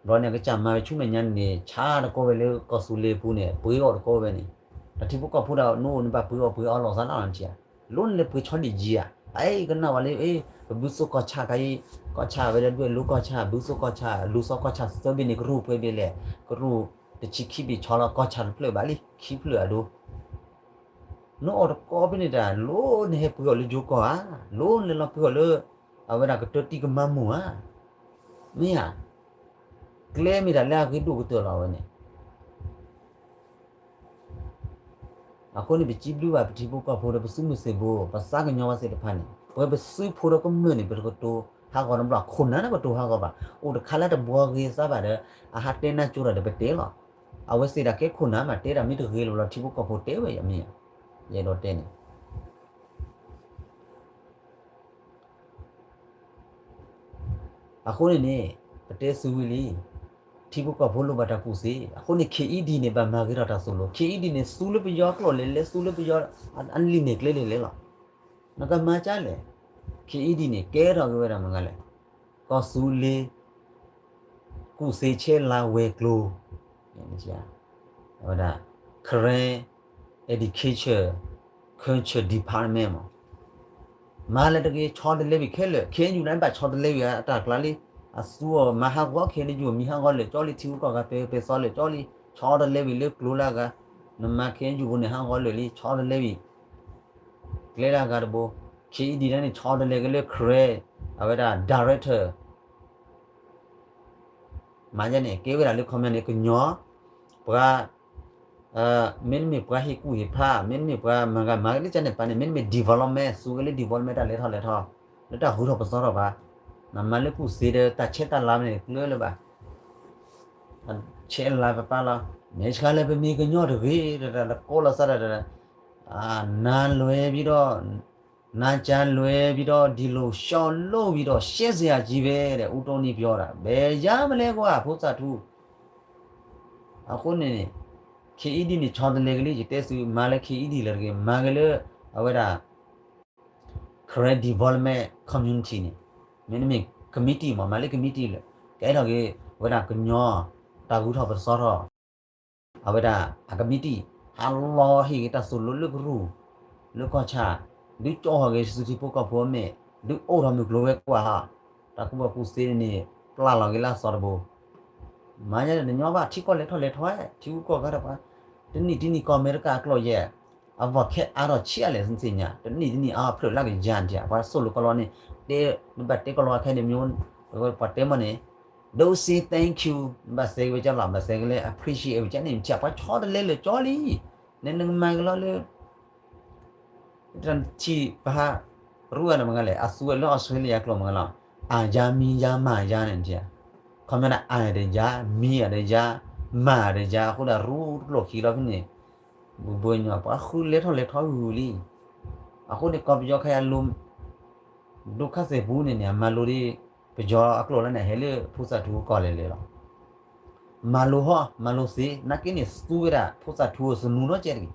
ဘျီန့ၣ် အကစၢ်မၤဝဲဆူမဲာ်ညါန့ၣ် ဆါတကီဝဲလၢကီၢ်သူလ့ၤပူၤန့ၣ် ပှ့ၤအီၣ်တကီဝဲန့ၣ်, တၢ်ထံဖိကီၢ်ဖိဒၣ် နအိၣ်နဘၣ်ပှ့ၤအီၣ်ပှ့ၤအီလီၤသးလီၤနထံၣ်ဧါ, လိၣ်နလဲၤပှ့ၤဆီဒံၣ်ကံဧါ, အကနၣ်ဝဲလၢ ပဘုသိၣ်ကီၢ်ဆၣ်ခါအံၤ, ကီၢ်ဆၣ်ဝဲဒၣ်ဒွဲၣ်လိကီၢ်ဆၣ် ဘုသိၣ်ကီၢ်ဆၣ် လူၤသီကီၢ်ဆၣ်သၢဘ့ၣ်န့ၣ် ကရူၢ်ပှဲၤဘ့ၣ်လဲၣ်, ကရူၢ်တဆံခံဘ့ၣ်ဆီလီၤ ကီၢ်ဆၣ်တဖျၢၣ်ဘၣ်လံ ခံဖျၢၣ်အဒိ နအိၣ်တကီဖဲန့ၣ်တၢ် လိၣ်နဟဲပှ့ၤအီၣ်လၢယိၤကီၢ်ဧါ, လိၣ်နလဲၤလီၤပှ့ၤအီၣ်လၢ အဝဲဒၣ်ကတၢၢ်တံၢ်ကမါမိၢ်ဧါ, မ့ၢ်ဧါ, ကျဲမ့ၢ်တၢ်လၢအဂ့ၤဒိၣ်ကတၢၢ်လီၤအဝဲန့ၣ် အဃိန့ၣ် ပစံးဘျုးဘၣ်ပထံဖိကီၢ်ဖိဒီး ပသုးမုၢ်သံၣ်ဘိ ပသးကညီၤဝဲသ့ၣ်တဖၣ်န့ၣ် ပဝဲပသုးဖိဒီးကမျၢၢ်န့ၣ် ပတကတိၤဟးဂီၤတဘျီ ခိၣ်နၢ်န့ၣ် ပတိၤဟးဂီၤဘၣ်, အိၣ်တခါလၢတဘှီဂ့ၤသးဘၣ်ဒီး အဟးတဲနၢ်ကၠိဒီး ပတဲလီၤ. အဝဲသ့ၣ်ဒၣ်ကဲခိၣ်နၢ်မး တဲဒၣ်မ့ၢ်တဂ့ၤလီၤဘျီ ထံဖိကီၢ်ဖိတဲဝဲယမ့ၢ်ဧါ, ယအဲၣ်ဒိးတဲန့ၣ် အဃိန့ၣ်န့ၣ် ပတဲသုဝံၤလံ, ထံဖိကီၢ်ဖိလိၣ်ဘၣ်တၢ်ကူၣ်သ့, အဃိန့ၣ် ခ့အံၤဒံၣ်န့ၣ် ဘၣ်မၤဂ့ၤထီၣ်တၢ်သိၣ်လိ, ခ့အံၤဒံၣ်န့ၣ် သူလၢပယီၤကျိာ်လဲၣ်လဲၣ် သူလၢပယီၤအလံာ်န့ၣ်ကျဲလဲၣ်လဲၣ်လီၤ. နကမၤကလဲၣ်, ခ့အံၤဒံၣ်န့ၣ် ကဲထီၣ်က့ၤဝဲဒၣ်မနုၤလဲၣ်, ကီၢ်သူလ့ၤ ကူၣ်သ့ဆဲလၤဝဲၤကျိၤ အဝဲဒၣ် Karen Education Culture Department မး, မၤလၢတဂ့ၤ ဆီတလဲဝံၤခဲလၢာ် ခဲအံၤယူၤန့ၣ် ဘၣ်ဆီတလဲဝံၤအတၢ်ကျါလံ, အသူအီၤမၤဟးဂီၤ ခဲအံၤယူၤမံၤဟးဂီၤလၢာ်ကၠီလံ ထံဂုၤကီၢ်ဂၤပဲပဲသီလၢာ်ကၠီလံ, ဆီတလဲဝံၤလၢကျိၤလၢအဂၤ, နမၤခဲအံၤယူၤပူၤန့ၣ် ဟးဂီၤလၢာ်လံ ဆီတလဲဝံၤ ကျဲလၢအဂၤတဘိ, ခ့အံၤဒံၣ်န့ၣ် ဆီတလဲက့ၤလၢ Karen အဝဲဒၣ် director မၤယဲန့ၣ် ကဲဝဲဒၣ်လၢ ခီပညီန့ၣ် ကညီ ပှၤ မ့တမ့ၢ်ပှၤဟ့ၣ်ကူၣ်ဟ့ၣ်ဖး မ့တမ့ၢ်ပှၤမၤဂၤမၤကလၢကန့ၣ်ပၤန့ၣ် မ့တမ့ၢ် development သူကလၢ development တၢ်လဲၤထီၣ်လဲၤထီ, လၢတၢ်ဂုၤထီၣ်ပသီထီၣ်ဘၣ်, နမၤလၢကူၣ်သ့ဒီး တၢ်ဆဲးတၢ်လၤမ့ၢ်န့ၣ် ကျၢလၢၤဘၣ်, ဆဲးလၤပပာ်လီၤ, မ့ၢ်ဆှါလၢပမ့ၢ်ကညီတဂ့ၤ တကိးလီၤသးဒီး နၤလွဲၤပြီးတော့ နၤကလွဲၤပြီးတော့ ဒီလိုရှောက်လုပ်ပြီးတော့ ရှက်စရာကြီးပဲတဲ့ ဦးတိုးနည်းပြောတာ ဘယ်ရမလဲကွာ ဖိသၣ်ထူ အဃိန့ၣ် ခ့အံၤဒံၣ်န့ၣ် ဆီတလဲက့ၤလံ ယတဲသု မၤလၢခ့အံၤဒံၣ်လၢတဂ့ၤ မၤက့ၤလၢ အဝဲဒၣ် Karen Development Community န့ၣ် မ့တမ့ၢ် committee မး မၤလၢ committee လၢ ကဲထီၣ်က့ၤ အဝဲဒၣ်ကညီ တၢ်ဂုၤထီၣ်ပသီထီၣ် အဝဲဒၣ်အ committee ဟးလီၤဟ့ၣ်က့ၤတၢ်သိၣ်လိလၢကရူၢ် လၢကီၢ်ဆၣ် ဒုးကၠီၣ်ဟီၣ်က့ၤသုထံဖိကီၢ်ဖိအမဲာ် ဒုးအိၣ်ထီၣ်မုၢ်ကျိၤဝဲၤကွာ်ဟီ တၢ်ကူၣ်ဘၣ်ကူၣ်သ့န့ၣ် ပျၢ်လီၤက့ၤလၢအသီတဘိ မၤညါတညီဘၣ် ထံကီၢ်လဲၤထီၣ်လဲၤထီ ထံဂုၤကီၢ်ဂၤတပှၤ တနံၣ်တနံၣ်ကီၢ်အမဲရကၤအကျိာ်ယဲၢ် အဝီၤခဲအါထီၣ်ဆံးအါလဲၣ်သ့ၣ်ညါ တနံၣ်တနံၣ်အါဖျၢၣ်လၢကယၤနထံၣ် ပှၤသိၣ်လိကီၢ်လီၤန့ၣ် တဲ နဘၣ်တဲကီၢ်လီၤခဲန့ၣ် မ့ၢ် ပှၤတဲမီၢ်န့ၣ် don't say thank you ဘၣ်သဲက့ၤဝဲကၢ်လီၤ ဘၣ်သဲက့ၤလၢ appreciate ဝဲကၢ်န့ၣ် ထံၣ်ပှၤဆီတလဲလၢာ်ကၠီလံ နဲနကမၤကလီလၢ တထံၣ်ပဟး ရူၢ်အါမ့ၢ်ဂ့ၤလဲၣ် အသူဝဲလၢ Australia ကျိာ်မ့ၢ်ဂ့ၤလီၤ အါယါမံယါမၤယါန့ၣ် ခီမ့ၢ်ဒၣ်အါတယါ မံအါတယါ မၤတယါ အဃိဒၣ်ရူၢ်တကျိာ်ခံလီၤဖဲန့ၣ် ဘိဘိညီ ပှၤဃုလဲၤထီၣ်လဲၤထီဂုၤဂုၤလံ အဃိန့ၣ် ကီၢ်ပယီၤခါအံၤအလိၤ ဒိခါသဲၣ်ပူၤန့ၣ်န့ၣ် အမၤလိဒ် ပယီၤအကျိာ်လၢန့ၣ် ဟဲလၢဖိသၣ်ထူကီၢ်လဲၤလဲၤလီၤ မၤလိဟီၣ် မၤလိသ့ နာ်က့န့ၣ် သူဝဲဒၣ်ဖိသၣ်ထူအသနူထီၣ်ကဲတဂ့ၤ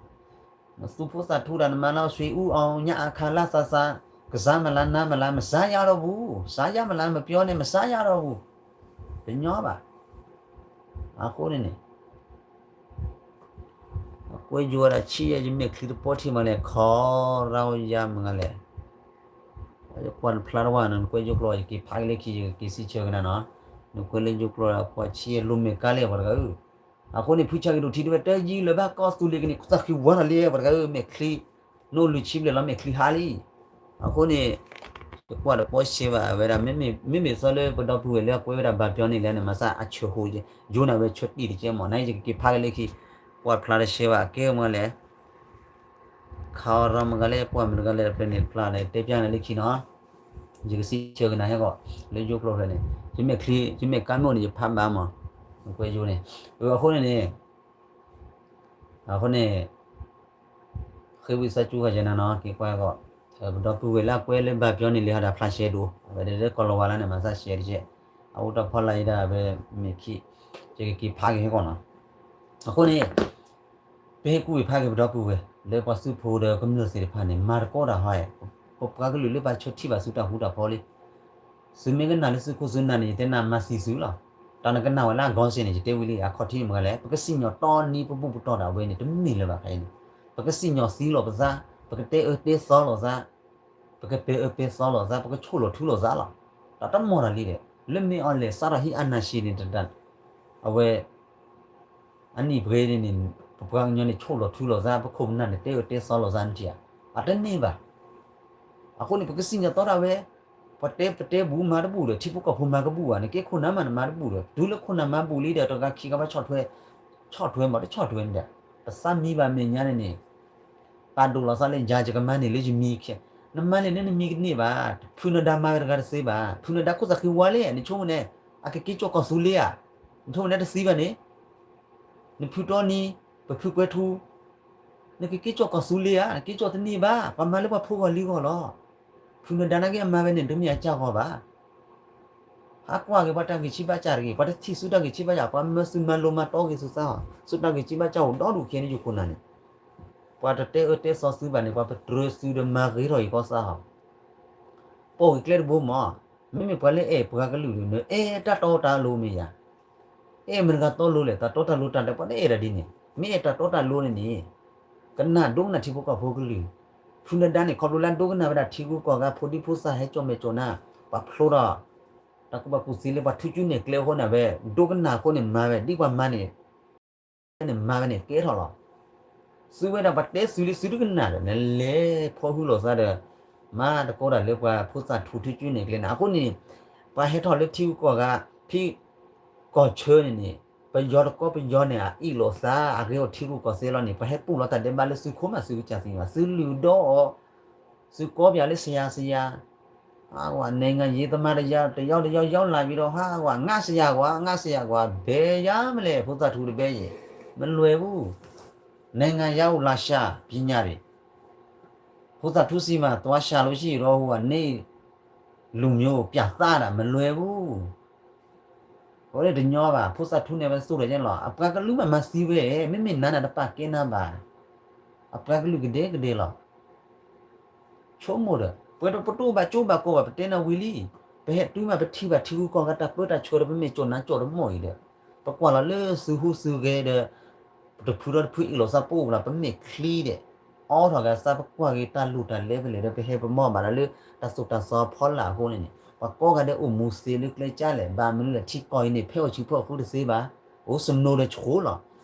နသူဖိသၣ်ထူဒၣ် နမၤလၢ ဆွေဦးအောင် ညအခံ လသးသး ကစားမလား နမ်းမလား မစားရတော့ဘူး စားရမလား မပြောနဲ့ မစားရတော့ဘူး တညီဘၣ် အဃိန့ၣ်န့ၣ် ကွဲယိၤဝဲဒၣ်ဆံးယဲ ယမဲာ်ချံတပီထံမးလဲၣ် ခီရၤဝဲယါမ့ၢ်ဂ့ၤလဲၣ် ယကွၢ်တဖျါတဝါနီၤ နကွဲယိၤကျိာ် ယက့ၤဖးက့ၤလၢခံ ယကက့ၤစံးဆၢကနၤနီၤ နကွဲလၢယိၤကျိာ်ဒီးကွၢ်ဆံးယဲ လိၤမဲာ်ကါလဲၣ်ပှၤတဂၤဧၢ အဃိန့ၣ် ဖုဆၣ်က့ၤဒိၣ်ထံတဝဲ တယံာ်လၢၤဘၣ် ကီၢ်သူလ့ၤကန့ၣ် သးဃံဝါထီၣ်လံ ပှၤတဂၤဧၢ မဲာ်ချံ နအိၣ်လွံၢ်ဆံဘျဲၣ်လီၤ မဲာ်ချံဟါလံ အဃိန့ၣ် ယကွၢ်တပီရှဲဘၣ် အဝဲဒၣ် မ့မ့ၢ်သီလၢပဒီပုၢ်ဝဲၢ်လၢအကွဲဝဲဒၣ်ဘၣ်ပျီန့ၣ်လဲၣ်န့ၣ် မၤသးအဆၢဟိ ယိန့ၣ်ဝဲဆၢတံၢ်တကဲမး နယကက့ၤဖးက့ၤလၢခံ ကွၢ်တဖျါတရှဲဘၣ် ကဲမ့ၢ်လဲၣ် ခါအီၤရၤမ့ၢ်ဂ့ၤလဲၣ် ကွၢ်မ့ၢ်တဂၤလဲၣ်တဖျၢၣ်န့ၣ်တဖျါန့ၣ် တဲပျါန့ၣ်လၢခံနီၤ ယကစံးဆၢကနၤဟဲကီး လၢယိၤကျိာ်ဖျၢၣ်န့ၣ် ယမဲာ်ချံ ယမဲာ်ကါမ့ၢ်အိၣ်န့ၣ် ယဖးဘၣ်မး ကွဲယိၤန့ၣ် အဃိန့ၣ်န့ၣ် အဃိန့ၣ် ဃ့ဝံသးစူၤဃာ်ယဲနၤနီၤ က့ၤကွၢ်ကီး ပဒီပုၢ်ဝဲၢ်လၢအကွဲလၢဘၣ်ပျီန့ၣ် လံဟီဒၣ်ဖျါရှဲဒိၣ် အဝဲဒၣ်လၢကီၢ်လီၤဝါလၢန့ၣ် မၤသးရှဲတကဲ အအိၣ်တၢ်ဖီလာ်အံၤဒၣ်ဝဲ မ့ၢ်ခံ ယကက့ၤဖးက့ၤဟဲကီးနီၤ အဃိန့ၣ် ပဟ့ၣ်ကူၣ်ဟ့ၣ်ဖးက့ၤပဒီပုၢ်ဝဲၢ် လၢပှၤသုးဖိဒီးကမျၢၢ်သ့ၣ်တဖၣ်န့ၣ် မၤတကီတၢ်ဟီ ပပှၤကလုာ်လၢပှၤဆၢထံၣ်ဘၣ်သုတၢ်ဃူတၢ်ဖိးလံ သုမ့ၢ်ကနၣ်လၢသုခိၣ်သုနၢ်န့ၣ် ယတဲနၤမၤသံသုလီၤ တၢ်နကနၣ်ဝဲလၢအဂီၢ်စ့ၢ်န့ၣ် ယတဲဝံၤလံ အခီၣ်ထံးမ့ၢ်ဂ့ၤလဲၣ် ပကစံၣ်ညီၣ်တီနံၤပဘူၣ်ပတီၢ်ဒၣ်ဝဲန့ၣ် တမ့ၢ်လၢၤဘၣ်ဖဲအံၤန့ၣ်, ပကစံၣ်ညီၣ်သံလိာ်ပသး, ပကတဲအၢတဲသီလိာ်သး, ပကပဲာ်အၢပဲာ်သီလိာ်သး, ပကဆိၣ်လီၤထူလိာ်သးလီၤ. တၢ်တမီၢ်တၢ်လံဒီး လၢမ့ၢ်အီၤလဲၣ် စးထီၣ်ဟံးအနၢ်ဆံးန့ၣ်တဒၣ်, အဝဲ အနံၣ်ပှဲၤန့ၣ်န့ၣ် ပပှၤကညီန့ၣ် ဆိၣ်လီၤထူလိာ်သး, ပခိၣ်ပနၢ်န့ၣ် တဲအၢတဲသီလိာ်သးနထံၣ်ဧါ, အတန့ၢ်ဘၣ်. အဃိန့ၣ် ပကစံၣ်ညီၣ်တီတၢ်ဝဲ, ပှၤတဲပတဲဘူးမၤတဘူၣ်ဒီး ထံဖိကီၢ်ဖိမၤကဘူၣ်ဘၣ်, နကဲခိၣ်နၢ်မးနမၤတဘူၣ်ဒီး တုၤလၢခိၣ်နၢ်မၤဘူၣ်လံဒီး တဂၤခံဂၤဘၣ်ဆီၣ်ထွဲ, ဆီၣ်ထွဲမး တဆီၣ်ထွဲန့ၣ်ဒီး ပသးမံဘၣ်မဲာ်ညါန့ၣ်န့ၣ် ပာ်ဒိၣ်လီၤသးလၢယၤ ယကမၤန့ၢ်လၢယမံၤခဲ, နမၤန့ၢ်လၢနမံၤကန့ၢ်ဘၣ်, ဖုနဒါမၤဝဲတဂၤတသ့ဘၣ်, ဖုနဒါခိၣ်သးဃံဝါလံ, နဆိကမိၣ်န့ၣ် အကက့ၤကၠီၣ်ကီၢ်သူလ့ဧါ, နဆိကမိၣ်န့ၣ်တသ့ဘၣ်န့ၣ် နဖုတီနံၤ, ပဖုကွဲထူ, နကက့ၤကၠီၣ်ကီၢ်သူလ့ဧါ, နက့ၤကၠီၣ်တန့ၢ်ဘၣ်, ပှၤမၤလၢပှၤဖိဂီၢ်လံၤဂီၢ်လီၤ. ဖုနဒါနာ်က့အမၤဝဲန့ၣ် တမ့ၢ်အကၢ်ဂီၢ်ဘၣ်. ဟးကွၢ်က့ၤ ပှၤတၢ်ဂံၢ်ဆံးဘၣ်စၢ်တဂ့ၤ, ပှၤတထံၣ်ဆူတၢ်ဂံၢ်ဆံးဘၣ်စၢ်, ပှၤမၢသုမၤလိမၤတီဂ့ၤဆူသးဟီ, ဆူတၢ်ဂံၢ်ဆံးဘၣ်စၢ်အိၣ်ဒီဒူၣ်ခဲန့ၣ် ယခိၣ်နၢ်န့ၣ်, ပှၤတတဲအၢတဲသီသုဘၣ်န့ၣ် ပှၤပတြၢၤသုဒီးမၤဂ့ၤထီၣ်အံၤကီၢ်သးဟီ, ပိာ်ဂ့ၤကျဲတဘိမး, မ့မ့ၢ်ပှၤလၢအဲၣ်ပှၤကလုာ်ဒီး နအဲၣ်တၢ်တီတၢ်လိၤမ့ၢ်ယၤ, အဲၣ်မတၤတဂၤတီလိၤလဲၣ်, တၢ်တီတၢ်လိၤတၢ်ဒီး ပှၤတအဲၣ်ဒၣ်ဒ်န့ၣ်, မ့ၢ်အဲၣ်တၢ်တီတၢ်လိၤန့ၣ်န့ၣ်, ကနၣ်ဒိကနၣ်ထံဖိကီၢ်ဖိကလုာ်, ဖုနဒါန့ၣ် ခီဖျိလၢအဒိကနၣ်ဝဲဒၣ်ထံဂုၤကီၢ်ဂၤ ဖိဒံဖိသၣ်ဟဲကၠီၣ်မဲာ်ကၠီၣ်နါ, ပှၤဖျိဒီး တၢ်ကူၣ်ဘၣ်ကူၣ်သ့လၢပှၤထူကၠူနဲၣ်ကျဲအဃိန့ၣ် အဝဲဒိကနၣ်အဃိန့ၣ် မၤဝဲဒ်ပှၤမၤန့ၣ် န့ၣ်မၤဝဲန့ၣ်ကဲထီၣ်လီၤ. သုဝဲဒၣ်ပှၤတဲသုလံ သုတကနၣ်ဒီး နလဲၤဖီၣ်ဟုလိာ်သးဒီး မၤတကိးတၢ်လၢပှၤဖိသၣ်ထူထူကၠူနဲၣ်ကျဲန့ၣ် အဃိန့ၣ် ပှၤဟဲထီၣ်လၢထံဂုၤကီၢ်ဂၤ ဖံးကီၢ်ဆၢန့ၣ်န့ၣ် ပယီၤတကီပယီၤန့ၣ် အအ့ၣ်လိာ်သး အဂ့ၤအီၤထံရူၢ်ကီၢ်သဲးလီၤန့ၣ် ပှၤဟဲပူၣ်လီၤတၢ်ဒဲးဘးလၢသုခိၣ်မး သုကစၢ်သ့ဘၣ် သုလုၢ်ဒီးအီၤ သုကီပယၤလၢ ဆရာ ဆရာ ဟးဝဲ နိုင်ငံရေးသမားတယောက် တယောက် တယောက် ရောက်လာပြီးတော့ ဟးဝဲ ငါ့ဆရာကွာ ငါ့ဆရာကွာ ဘယ်ရမလဲ ဖိသၣ်ထူတဘဲယဲ မလွယ်ဘူး နိုင်ငံရောက်လာရှာ ပညာတွေ ဖိသၣ်ထူဆီမှာ သွားရှာလို့ရှိရင်တော့ ဟိုက နေ့လူမျိုးပြသတာ မလွယ်ဘူး အဃိန့ၣ်တညီဘၣ် ဖိသၣ်ထူန့ၣ် ဝဲသိၣ်ဒီးယဲလီၤ အပှၤကလုာ်မးမၤသံဝဲ မ့မ့ၢ်နၤန့ၣ်တပာ်ကဲနၤဘၣ် အပှၤကလုာ်ကဒဲကဒဲလီၤ ဆိကမိၣ်ဒီး ပဝဲပတအိၣ်ဘၣ်ကၠိဘၣ်ကိးဘၣ် ပတဲနၤဝံၤလံ ပဟဲတုၤမး ပထံၣ်ဘၣ်ထံဂုၤကီၢ်ဂၤတၢ်ပၢတၢ်ဆှၢဒီး ပမ့ၢ်ကၠီၣ်နါကၠီၣ်တမီၢ်အံၤဒီး ပကွၢ်လီၤလၢသုဟူသုဂဲၤဒီး ပတဖုထီတဖုအ့ၣ်လိာ်သးပအိၣ်လီၤ ပမ့ၢ်ချံဒီး အိးထီၣ်ဂၤသး ပကွၢ်က့ၤတၢ်လိၣ်တၢ်လဲဖဲလဲၣ်ဒီး ပဟဲပမီၢ်ဘၣ်ဒီးလၢ တၢ်သိၣ်တၢ်သီအဖီလာ်အဃိန့ၣ်န့ၣ် ပှၤကိးဂၤဒဲးအိၣ်မူသ့လၢကျဲကၢ်လဲၣ် ဘၣ်မနုၤလဲၣ် ထံကီၢ်အံၤန့ၣ် ဖဲအိၣ်ဆူၣ်ဖဲအိၣ်ဃုတသ့ဘၣ် အိၣ်စနိၤဒီးဆှိလီၤ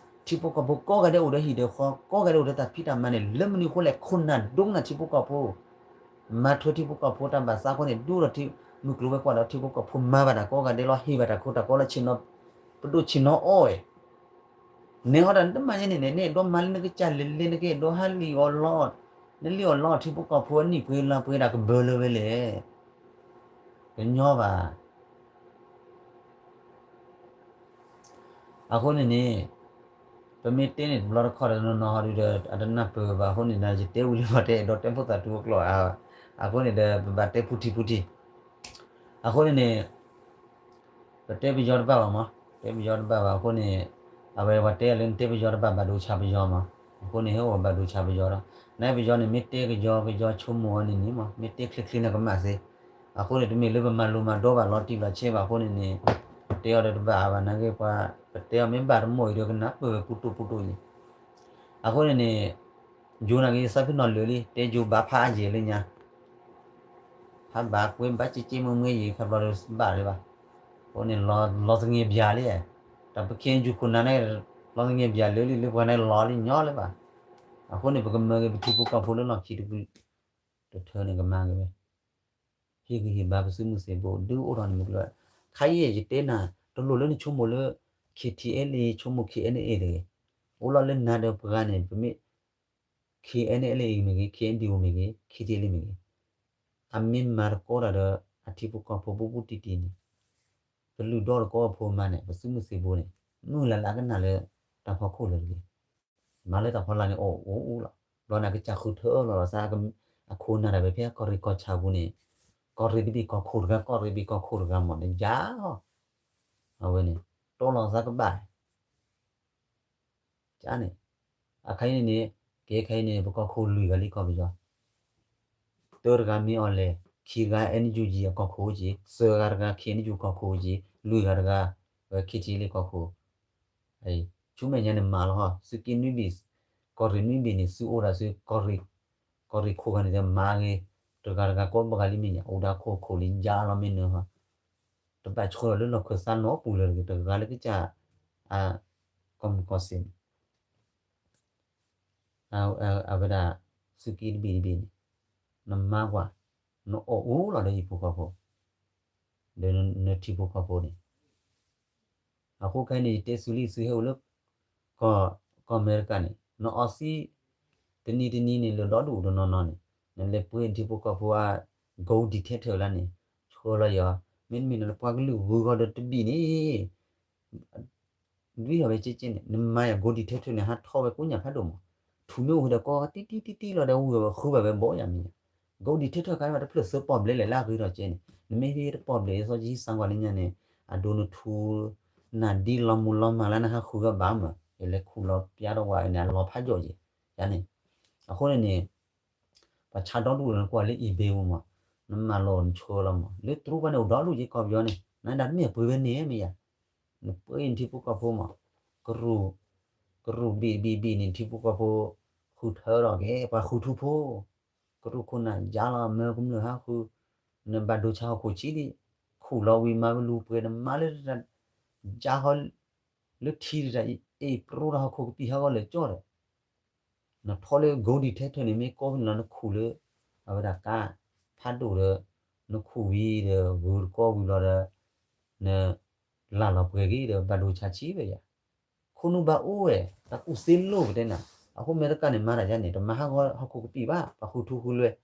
ထံဖိကီၢ်ဖိကိးဂၤဒဲးအိၣ်ဒီးဟံၣ်ဒီးဃီ ကိးဂၤဒဲးအိၣ်ဒီးတၢ်ဖံးတၢ်မၤန့ၣ် လၢမနုၤအဃိလဲၣ် ခိၣ်နၢ်ဒိကနၣ်ထံဖိကီၢ်ဖိ မၤထွဲထံဖိကီၢ်ဖိတၢ်ဘၣ်သးအဃိန့ၣ် ဒိၣ်ထီၣ်ထံ မုၢ်ကျိၤဝဲၤကွာ်ဒီးထံဖိကီၢ်ဖိ မၤဘၣ်တၢ်ကိးဂၤဒဲးလီၤ ဟ့ၣ်ဘၣ်တၢ်ခိတၢ်ကီလၢဆ့ၣ်နီၤ ပဒိၣ်ဆ့ၣ်နီၤအီၣ်ဝဲ နဲဟီဒၣ်နတမၤယဲန့ၣ်န့ၣ် နအဲၣ်ဒိးမၤလၢနကစၢ်လဲၤလဲၤ နကအဲၣ်ဒိးဟးလံၣ်အီၣ်လီ နလံၣ်အီၣ်လီထံဖိကီၢ်ဖိအနံၣ်ပှဲၤလါပှဲၤဒၣ် ကဘၢလၢဝဲလဲၣ် ကညီဘၣ် အဃိန့ၣ်န့ၣ် ပမ့ၢ်တဲန့ၣ်တဘျီတခီၣ်ဒီး နီၢ်နီၢ်ဟီဒုဒီး အတနၢ်ပၢၢ်ဘၣ်အဃိန့ၣ်ဒီး ယတဲဝံၤလံမး တအဲၣ်ဒိးတဲဖိသၣ်ထူအကျိာ် အဃိန့ၣ်ဒီး ပဘၣ်တဲဖူထံဖူထံ အဃိန့ၣ်န့ၣ် ပတဲပယီၤတဘၣ်ဘၣ်မး တဲပယီၤတဘၣ်ဘၣ်အဃိန့ၣ် အဝဲပှၤတဲအီၤလၢနတဲပယီၤတဘၣ်ဘၣ်ဒိဆါပယီၤမး အဃိန့ၣ် ဟဲအိၣ်ဘၣ်ဒိဆါပယီၤဒီး နပယီၤန့ၣ် မ့ၢ်တဲကယီကယီဆိကမိၣ်အီၤန့ၣ်န့ၣ်မး မ့ၢ်တဲချ့ချ့န့ၣ်ကမၣ်သ့ အဃိန့ၣ် တမ့ၢ်လၢပမၤလိၤမၤဒိဘၣ်လီၤတံၢ်လီၤဆဲးဘၣ်အဃိန့ၣ်န့ၣ် ပတဲအီၤဒီးတဘၣ်အါဘၣ်နာ်က့ပှၤ ပတဲအီၤမ့ၢ်ဘၣ်တမိၢ်အံၤဒီးကနၢ်ပၢၢ်ဝဲပူတူၢ်ပူတူၢ်အံၤ အဃိန့ၣ်န့ၣ် ယိၤနာ်က့သးဖ့ၣ်နီၣ်လၢာ်လံ တဲယိၤဘၣ်ဖးအါယဲၢ်လၢညါ ဖးဘၣ်ကွဲဘၣ်က့က့မုၢ်မုၢ်ယံၤ ခါဘျီဒီးဘၣ်လၢၤဘၣ်. အဃိန့ၣ် လီၤသငဲၤဘျးလံ. တၢ်ပခဲအံၤယူၤခိၣ်နၢ်န့ၣ် လီၤသငဲၤဘျးလၢာ်လံ လၢပှၤန့ၣ်လီၤလံညီလၢၤဘၣ်. အဃိန့ၣ် ပကမၢက့ၤပထံဖိကီၢ်ဖိလၢလီၢ်ခံတဖု တထၢန့ၣ်ကမၤက့ၤဝဲ ဟ့ၣ်ဂံၢ်ဟ့ၣ်ဘါပသုးမုၢ်သံၣ်ဘိ ဒုးအိၣ်ထီၣ်န့ၣ်မုၢ်ကျိၤ ခါအံၤယတဲနၤ တလိၣ်လၢနဆိကမိၣ်လၢ ခ့ထံအဲလ်အ့ ဆိကမိၣ် ခ့အဲနအဲတဂ့ၤ. အိၣ်လီၤလၢနၤဒီးပှၤန့ၣ် ပမ့ၢ် ခ့အဲနအဲလ်အ့မ့ၢ်ဂ့ၤ ခ့အဲဒံအိၣ်မ့ၢ်ဂ့ၤ ခ့ထံအဲလ်အ့မ့ၢ်ဂ့ၤ အမ့ၢ်မၤတကီတၢ်ဒီး အထံဖိကီၢ်ဖိဘူးဘူးတံၢ်တံၢ်န့ၣ် ပလုၢ်ဒီတကီအဖိမၤန့ၣ် ပသုးမုၢ်သံၣ်ဘိန့ၣ် မုၢ်လၢ်လၢ်ကနၣ်လၢတၢ်ဖီခိၣ်လၢာ်တဂ့ၤ. မၤလၢတၢ်ဖီလာ်န့ၣ် အိၣ်အိၣ်အိၣ်လီၤ. ဘျီန့ၣ် ကစၢ်ဃုထၢလီၤလီၤသး အခိၣ်နၢ်တၢ်ဖဲဖဲကီၢ်ရ့ၣ်ကီၢ်ဆၣ်ပူၤန့ၣ် ကီၢ်ရ့ၣ်တဘ့ၣ်ကီၢ်ခိၣ်တဂၤ ကီၢ်ရ့ၣ်ဘ့ၣ်ကီၢ်ခိၣ်တဂၤမ့ၢ်န့ၣ် ယၤလီၤ. အဝဲန့ၣ် တီလီၤသးကဘၣ် ကန့ၣ် အခါအံၤန့ၣ်န့ၣ် ကဲခါအံၤန့ၣ် ပကီၢ်ခိၣ်လွံၢ်ဂၤလံကီၢ်ပယီၤ တၢတဂၤမ့ၢ်အီၤလဲၣ် ခံဂၤ အဲနယူကၠံ အကီၢ်ခိၣ်က့ၤ သၢဂၤတဂၤ ခ့အဲနယူကီၢ်ခိၣ်က့ၤ လွံၢ်ဂၤတဂၤ ပဝဲခံထံလံကီၢ်ခိၣ် ဆူမဲာ်ညါန့ၣ်မၤလီၤဟီ သုးက့နွံဘ့ၣ်, ကီၢ်ရ့ၣ်နွံဘ့ၣ်န့ၣ် သုအိၣ်ဒၣ်သု ကီၢ်ရ့ၣ်ခိၣ်ဂၤန့ၣ်မၤဂ့ၤ, တဂၤတဂၤကိးဘဂၤလံမ့ၢ်ညါ အိၣ်ဒၣ်ခိၣ်ခိၣ်လံယါလီၤမ့ၢ်နၢၤဟီ, တဘၣ်ဆှၢလီၤလၢလီၢ်ခၢၣ်သးနီတပူၤလၢၤတဂ့ၤ တဂၤလၢကစၢ် ကီၢ်မုၢ်ကီၢ်စဲၣ်န့ၣ် အဝဲဒၣ် သုးက့တဘ့ၣ်တဘ့ၣ်န့ၣ် နမၤကွၢ်, နအီၣ်အူလီၤဒီးဟံၣ်ဖိဃီဖိ, ဒီးနထံဖိကီၢ်ဖိန့ၣ်, အဃိခဲအံၤန့ၣ် ယတဲသုလံ သုဟဲအိၣ်လၢ ကီၢ်အမဲရကၤန့ၣ် နအီသံး တနံၤတနံၤန့ၣ် လၢဒီဒူၣ်တနီၤနီၤန့ၣ် နလဲၤပှ့ၤနထံဖိကီၢ်ဖိအ gold detector လၢန့ၣ် ဆှၢလီၤယီၤ, မ့တမ့ၢ်နပှၤကလုာ်ဂုၤဂီၤဒီးတဘ့ၣ်န့ၣ် ဒ်သိးဝဲကဲကဲန့ၣ် နမၤယၤ gold detector န့ၣ် ဟးထီၣ်ဝဲကိးညၣ်ဖးဒိၣ်မး, ထူၣ်မ့ၢ်အိၣ်ဝဲဒီးကီတံၢ်တံၢ်တံၢ်တံၢ်လီၤဒီး ဝံၤဝဲဃုဘၣ်ဝဲဘီယၤမ့ၢ်ညါ, gold detector ခါမး တဖျၢၣ်သၢပီၣ်ဘျဲလဲၣ်လၢအဂ့ၤထီၣ်ကဲန့ၣ် နမ့ၢ်ဟ့ၣ်တပီၣ်ဘျဲး စီဆှံစၣ်ကွၢ်လၢညါန့ၣ် အဒိနထူ နဒ်လီၤမူၤလီၤမၢ်လၢနဟးဃုဂၤဘၣ်မး ယလဲၤခူၣ်လီၤပျါထီၣ်ဝဲန့ၣ် အလီၤဖးယိာ်က့ၤ, ယၤန့ၣ်, အဃိန့ၣ်န့ၣ် ပှၤဆါဒီဒူၣ်လၢနကွၢ်လၢ eBay ပူၤမး, နမၤလီၤနဆှၢလီၤမး လၢတရူးပှၤန့ၣ်အိၣ်ဒီဒူၣ်က့ၤကီၢ်ပယီၤန့ၣ် နဒၣ်တမ့ၢ်ပှ့ၤဝဲန့ၣ်မ့ၢ်ယၤ, နပှ့ၤနထံဖိကီၢ်ဖိမး, ကရူၢ်, ကရူၢ်ဘ့ၣ်ဘ့ၣ်ဘ့ၣ်န့ၣ် ထံဖိကီၢ်ဖိ ဃုထၢထီၣ်က့ၤ ပှၤဃုထူဖိ, ကရူၢ်ခိၣ်နၢ်ယါလီၤ မၢကမျၢၢ်ဟးဃု, နဘၣ်ဒိဆါဟီၣ်ခိၣ်ဆံးဒံး, ခူၣ်လီၤဝံၤမၤဝဲလူၤပှ့ၤ နမၤလၢတၢ် ယါဟီ လၢထံတၢ်အ့ၣ်ပရိတၢ်ဟီၣ်ခိၣ်ကပံာ်ဟးဂီၤလၢာ်ကၠီဒီး နထီၣ်လၢ gold detector န့ၣ် မ့ၢ်ကိးဖဲန့ၣ်လီၤ နခူၣ်လၢ အဝဲဒၣ်ကါ ဖးဒိၣ်ဒီး နခူၣ်ဝံၤဒီး ဂုၤတကီဝံၤလီၤဒီး န လၢ်လီၤပှဲၤဂ့ၤဒီး ဘၣ်ဒိဆါဆံးဝဲယၤ, ခိၣ်နူာ်ဘၣ်အိၣ်ဝဲ တၢ်ကူၣ်သ့လိၣ်ပတဲနၤ, အဃိအမဲရကၤန့ၣ် မၤတၢ်ယါန့ၣ် တမၤဟးဂီၤဟီၣ်ခိၣ်ကပံာ်ဘၣ် ပှၤဃုထူဃုလွဲၢ်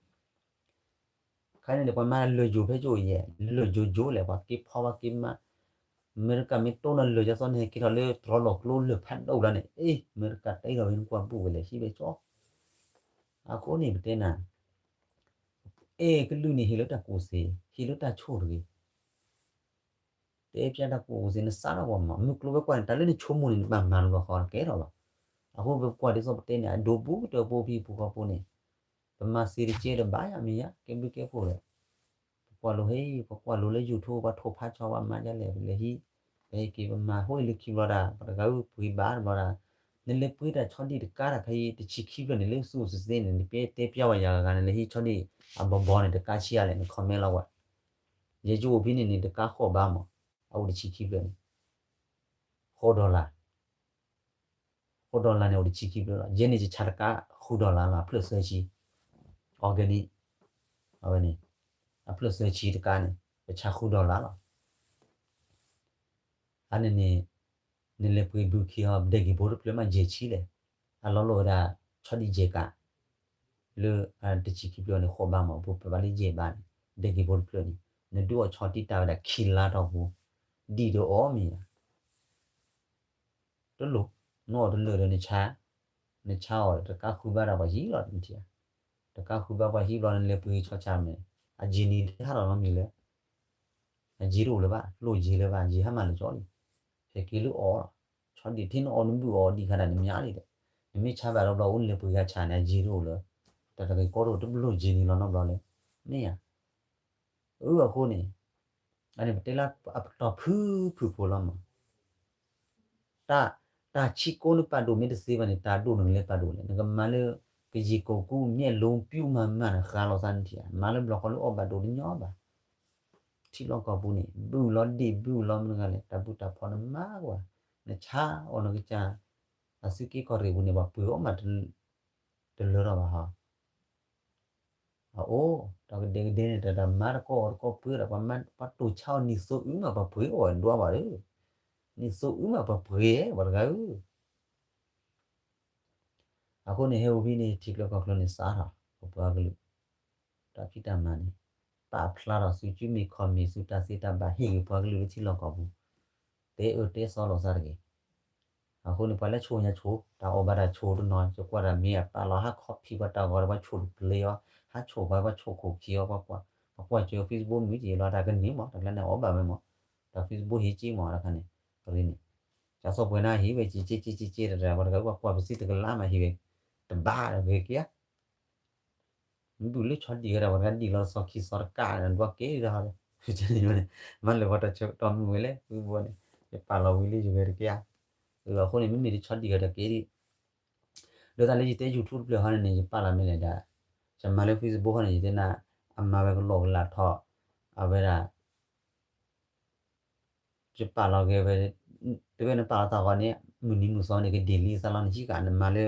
ခါန့ၣ်ဒီး ပှၤမၤလၢာ်ယိာ်ဖဲယိာ်ယဲၢ် လၢာ်ယိာ်ယိာ်လဲၣ် ပှၤက့ၤဖီဝဲက့ၤမၤ, အမဲရကၤမ့ၢ်တိၢ်နၤလၢာ်ယသီန့ၣ် ဟဲက့ၤထီၣ်လၢတြီလီၤကျိလၢာ်ဖးဒိၣ်လၢန့ၣ် အ့ အမဲရကၤတ့ထီၣ်ဝဲနကွၢ်ဘူၣ်ဝဲလဲၣ် ဟံးဝဲကၠီ, အဃိန့ၣ်ပတဲနၤ, အဲကလုာ်န့ၣ် ဟ့ၣ်လၢတၢ်ကူၣ်သ့, ဟ့ၣ်လၢတၢ်ဆိၣ်တဂ့ၤ တဲပျဲတၢ်ကူၣ်သ့ နစးထီၣ်ဝဲမး မုၢ်ကျိၤဝဲၤကွာ်န့ၣ် တၢ်လၢနဆိကမိၣ်န့ၣ် နဘၣ်မၤလီၤဃီကဲထီၣ်လီၤ. အဃိပကွၢ်ဒ်သိးပတဲန့ၣ် အဒိဘူးတၢ်ပဖိပလံၤဖိဃီဖိန့ၣ်, ပမၤသ့တကဲဒီးဘၣ်ယၤမ့ၢ်ယၤ ကဲဘျုးကဲဖှိၣ်ဒီး, ပကွၢ်လိဟဲ ပကွၢ်လိလၢ YouTube ပှၤထိၣ်ဖးဆီ ပှၤမၤဒ်လဲၣ် ပလဲၤဟံး, ပဟဲက့ၤပမၤ ဟိၣ်အံၤလၢခံဘျီဒၣ် ပှၤတဂၤအုၣ်ပှ့ၤဘၣ်တဘျီဒၣ်, နလဲၤပှ့ၤတၢ်ဆီဒံၣ်တကါတၢ်ခဲအံၤ တဆံခံဖျၢၣ်န့ၣ် လၢသူၣ်စ့ၢ်န့ၣ် နပတဲပျဲဝဲယၤဂၤဂၤန့ၣ် နလဲၤဟံးဆီဒံၣ်အဘီဘီန့ၣ် တကါဆံးအါလဲၣ် န comment လီၤဝဲ ယဲယအိၣ်ဖဲန့ၣ်န့ၣ် တကါဃိးဘးမး, အအိၣ်တဆံခံဖျၢၣ်န့ၣ်, ဃိး dollar, ဃိး dollar န့ၣ် အိၣ်တဆံခံဖျၢၣ်လီၤ. ယဲန့ၣ်ယဆါတကါဃု dollar လီၤ အဖျၢၣ်သၢဆံ, organic, အဝဲန့ၣ်, အဖျၢၣ်သၢဆံတကါန့ၣ် ပဆါဃု dollar လီၤ. အန့ၣ်န့ၣ်, နလဲၤပှ့ၤဘုခံဟီ ဒဲက့ၤဘိတဖျၢၣ်မးယဲၢ်ဆံလဲၣ်, အလီၤလိာ်ဝဲဒၣ် ဆီဒံၣ်ယဲၢ်ကး, လၢတဆံခံဖျၢၣ်န့ၣ် ဃိးဘးမး ပပာ်လၢယဲၢ်ဘးန့ၣ် ဒဲက့ၤဘိတဖျၢၣ်န့ၣ်, နဒုးအီၣ်ဆီတံၢ်တၢ်ဝဲဒၣ်ခံလါထီၣ်ပူၤ, ဒံၣ်ဒီးအီၣ်မ့ၢ်ဧါ တလိၣ်, နအီၣ်တလၢာ်ဒီးနဆါ, နဆါအီၣ်တကါဃုဘးဒီးပှၤဟံးလီၤတမ့ၢ်ဧါ, တကါဃုဘးပှၤဟံးဘျီနလဲၤပှ့ၤဆီဆါမ့ၢ်, အယံၤနံၤတဟးထီၣ်နီတမံၤလၢ အယံၤတအိၣ်လၢၤဘၣ်, လိၣ်ယံၤလၢၤဘၣ်, ယံၤဟါမၢ်လၢာ်ကၠီလံ, ဟဲက့ၤလၢအီၣ်, ဆီဒံၣ်ထဲနအီၣ်နဘုၣ်အီၣ်ဒံးခါဒၣ်နမ့ၢ်လံဒီး, နမ့ၢ်ဆါဘၣ်တဘျီအိၣ်နလဲၤပှ့ၤဂၤဆါန့ၣ် အယံၤတအိၣ်လၢၤ, တၢ်တဂ့ၤကီတအိၣ်တဘျီယံၤနံၤလီၤနီတဘျီလၢၤ, မ့ၢ်ဧါ အၢအဃိန့ၣ်, အန့ၣ်ပတဲလၢအပတီၢ်ဖုၣ်ဖုၣ်ဖိလီၤမး, တၢ်, တၢ်ဆံးကိးနပာ်ဒိၣ်မ့ၢ်တသ့ဘၣ်န့ၣ် တၢ်ဒိၣ်နကလဲၤပာ်ဒိၣ်လဲၣ်, နကမၤလၢ ကယံာ်ကိာ်ကူ မျဲၢ်လိပျူၢ်မၤမၤန့ၣ် ဃါလီၤသးနထံၣ်ဧါ, မၤလၢဘျီဃီလၢအီၣ်ဘၣ်ဒိၣ်တညီဘၣ်, ထံလီၢ်ကီၢ်ပူၤန့ၣ် ဘုၣ်လီၤဒ့ၣ်ဘုၣ်လီၤမနုၤဂၤလဲၣ် တၢ်ဘုၣ်တၢ်ဖီနမၤကွၢ်, နဆါအီၣ်နကစၢ်, အသုးက့ကီၢ်ရ့ၣ်ပူၤန့ၣ် ပှၤပှ့ၤအီၣ်မး တလၢထီၣ်ဘၣ်ဟီ အအိၣ်, တၢ်ကဒဲကဒဲန့ၣ် တၢ်မၤတကီၢ်အီၣ်တကီၢ်ပှ့ၤဒီး ပှၤတိၢ်ဆါအီၤနံၣ်သိအုမး ပှၤပှ့ၤအီၣ်ဒွးဘၣ်ဒီး, နံၣ်သိအုမး ပှၤပှ့ၤဝဲတဂၤဧၢ, အဃိန့ၣ် ဟဲအိၣ်ဖဲန့ၣ် ထံချၢကီၢ်ချၢန့ၣ် စးထီၣ် ပပှၤကလုာ် တၢ်ဖံးတၢ်မၤန့ၣ် ပာ်ဖျါထီၣ်ဆူ ကၠူမ့ၢ်ခီမ့ၢ်ဆူ တၢ်သ့တၢ်ဘၣ်ဟ့ၣ်ဂ့ၤပှၤကလုာ်လၢထံလီၢ်ကီၢ်ပူၤ, တဲအၢတဲသီလိာ်သးတဂ့ၤ. အဃိန့ၣ် ပှၤလၢဆိၣ်ညါဆိၣ် တၢ်အီၣ်ဘၣ်တၢ်ဆိၣ်တနီၤ ယကွၢ်တၢ်မ့ၢ်အပာ်လီၤ ဟးခီဖံးပှၤတၢ်ဂီၤဒီး ပှၤဆိၣ်တပျ့ၤအီၤ, ဟးဆိၣ်ပှၤ ပှၤဆိၣ်ခိၣ်ခံအီၤ ပှၤကွၢ်, ပှၤကွၢ်စၢၤ Facebook မ့ၢ်က့ၤလီၤ တၢ်ကန့ၢ်မး တၢ်ကျါန့ၣ် အီၣ်ဘၣ်ဝဲမး, တၢ် Facebook ဟ့ၣ်က့ၤမး တခါန့ၣ်, ပရ့န့ၣ်, ကၢ်စီၣ်ပှဲၤနၤဟ့ၣ်ဝဲက့ၤက့ၤက့ၤက့ၤက့ၤတၢ် ပှၤတဂၤပှၤကွၢ်ပစံးတကလးမးဟ့ၣ်ဝဲ, တဘၣ်ဂ့ၤက့ၤဧါ မ့ၢ်ဘူၣ်လၢဆီဒံၣ်ဝဲဒၣ် ပှၤတဂၤဒံၣ်လီၤစီၤခံစီၤတကး ဒွးကဲဒီး, မၤလၢပှၤတၢ်ဆၢကတီၢ်မုာ်ဝဲလဲၣ် ဖုဘီန့ၣ်, ယပာ်လီၤဝံၤလၢယဂဲၤတက့ၢ်ဧါ. အဃိန့ၣ် မ့မ့ၢ်တဆီဒံၣ်ဂဲၤတက့ၢ်ဒံး, ဒီးတၢ်လၢယတဲ YouTube တဖျၢၣ်ဟီန့ၣ်န့ၣ် ယပာ်လီၤမ့ၢ်လဲၣ်ဒီး, ယမၤလၢ Facebook ဟီန့ၣ် ယတဲနၤ, အမၤဝဲကလီကလးထီၣ်, အဝဲဒၣ် ယပာ်လီၤဂဲၤဝဲ, တဝဲနပာ်လီၤသးဂီၤန့ၣ် မုၢ်နံၤမုၢ်သီန့ၣ် က delete သးလီၤ နဟံးဃာ်နမၤလၢ